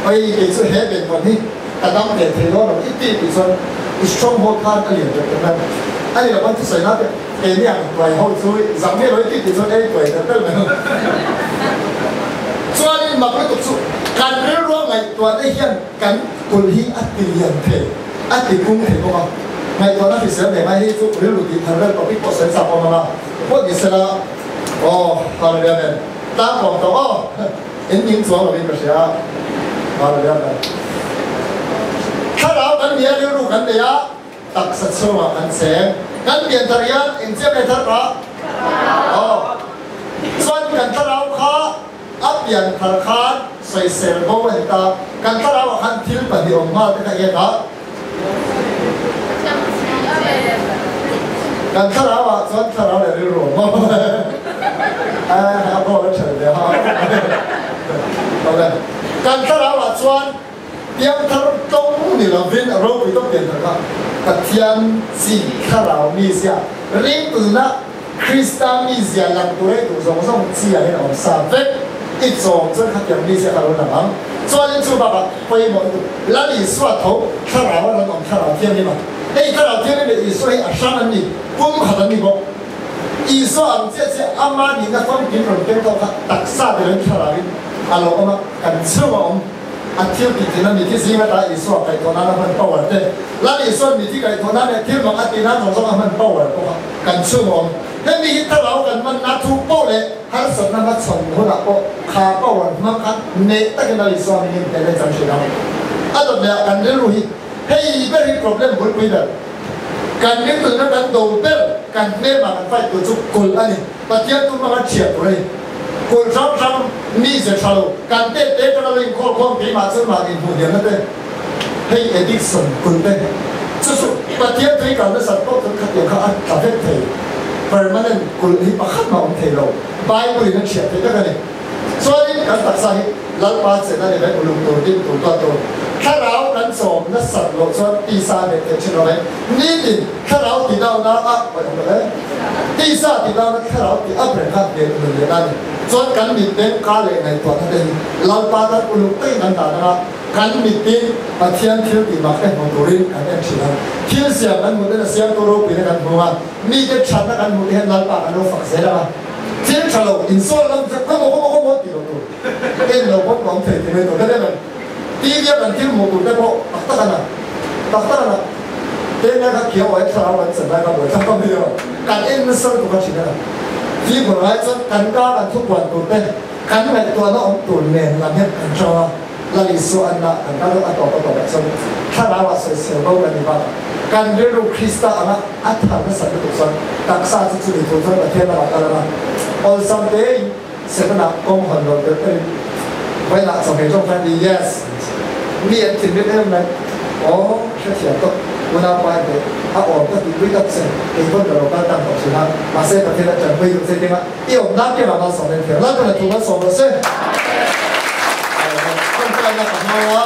Oi kei chu he benvawn hi ka dam ve thei dawn lo i ti tih chuan i stronghold khan a lian tel tel mai. A ni lo pawn thusawi na te keini ang tuai ho chu zak miah lo i ti tih chuan ei tuai tel tel mai. Chuanin mak lutuk chu kan rilrua ngaihtuahna hian Kan kulh hi a ti lian thei, a ti kung thei bawk a. Ngaihtuahna hrisel nei mai hi chu rilru tih thar vel topic pawh sawi chak awm ang a, pawh ni sela aw Hallelujah Amen tlang kawm tawh aw in ning chuang lovin ka hria Hallelujah Amen Thlarau kan nia rilru kan nei a, taksa chhungah kan cheng. Kan pian thar hian engchiah nge thar kha? Aw chuan kan thlarau kha A pian thar khan sawisel bo a ni ta. Kan thlarauah khan thil pahnih awm nghal te kha i en a. Kan thlarauah chuan thlarau leh rilru awm maw? A bawr a ṭhel ve ha. Awle. Kan thlarauah chuan. Piangthar tawng ni lovin a ropui tawp pianthar kha Pathian chi thlarau mizia ringtuna Krista mizia lang tur ei duh zawng zawng chi ah hian a awm sa vek. I chawm chuan khatiang mizia kha lo lang ang. Chuanin chu bakah pawimawh lutuk Lal Isua tho thlarau a rawn awm thlarau thianghlim a. Hei thlarau thianghlim leh Isua hi a hrang an ni, pum khat an ni bawk. Isua ang chiah chiah ama nihna famkim rawn keng tawh kha taksa tiloin thlarauin a lo awm a, kan chhung a awm. A thil tih thin a mithi zing ata Isua kaihthawh nan a hman power te, Lal Isua'n mithi kaihthawh nan leh thil mak a tih nan zawng zawng a hman power pawh kha kan chhung a awm. Hemi hi thlarau kan hman na thu poh leh harsatna hmachhawn hunah pawh kha power hmang kha neh takin Lal Isua mingin hmel en chan thin ang. A dawt leh ah kan rilru hi hei ber hi problem bulpui ber. Kan ringtulna kan do ber, kan hmelma kan fight tur chu kulh a ni. Pathian tu hmanga thiah tur a ni. Kulh hrang hrang mi ze tha lo, kan tet te atanga lo inkhawl khawm keimah chuan mahni hmuh hniamna te, hei addiction kulh te, chu chu Pathian tui kal nasat pawh chuan khatiang kha a tla vek thei. Permanent kulh hi pakhat mah awm thei lo. Bible in a thiah theih vek a ni. Chuanin kan taksa hi Lalpa chenna ni mai uluk tur, dim tur, tuat tur. Thlarau kan chawm nasat loh chuan tisa a neih theih thin lo mai. Nitin thlarau ti dauna a awih awm lo e. Tisa ti dauna thlarau ti up reng kha hmel nun leh na a ni. Chuan kan mit beng ka leh ngaihtuahna te hi Lalpa tan uluk takin kan dah dang a, kan mitin Pathian thil tih mak te hmu turin kan en thin a. Thil siam kan hmuh ten a siamtu ropuina kan hmu a, mite thatna kan hmuh te hian Lalpa kan lo fak zel ang a. Thil tha lo, insawn lam chu khaw maw khaw maw khaw maw tih loh tur, en lo bawk ka awm thei ti mai tur ka nia kan TV a kan thil hmuh tur te pawh tak tak a na, tak tak a na. Teng lai kha khiau ai thlarau kan chan lai kha buai thlak ngam hi lo, kan en nasa lutuk a thin a na. Fimkhur ngai chuan kan ka kan thupuan tur te, kan ngaihtuahna awm tur nen lam hian kan tang a. Lal Isua an lah kan kal a tawp a tawpah chuan thlarau ah sawisel bo kan ni bakah kan rilru Krista anga a thar nasat lutuk chuan taksa chu chumi thu chuan Pathian lamah kal anga awlsam tein Setana kawng hawn lo deuh deuhin vawiinah chawhmeh tawngtai ni yes mi an thinrim em mai aw hrethiam tawp unaupa in teh a awm ka tihpui tak che kei pawn ka lo kal tang tawh thin a mahse Pathian a tanpui duh che tinga I awmna piangah malsawm en thiam. Lalpan a thu malsawm rawh se. Tawngtaina ka hmang a.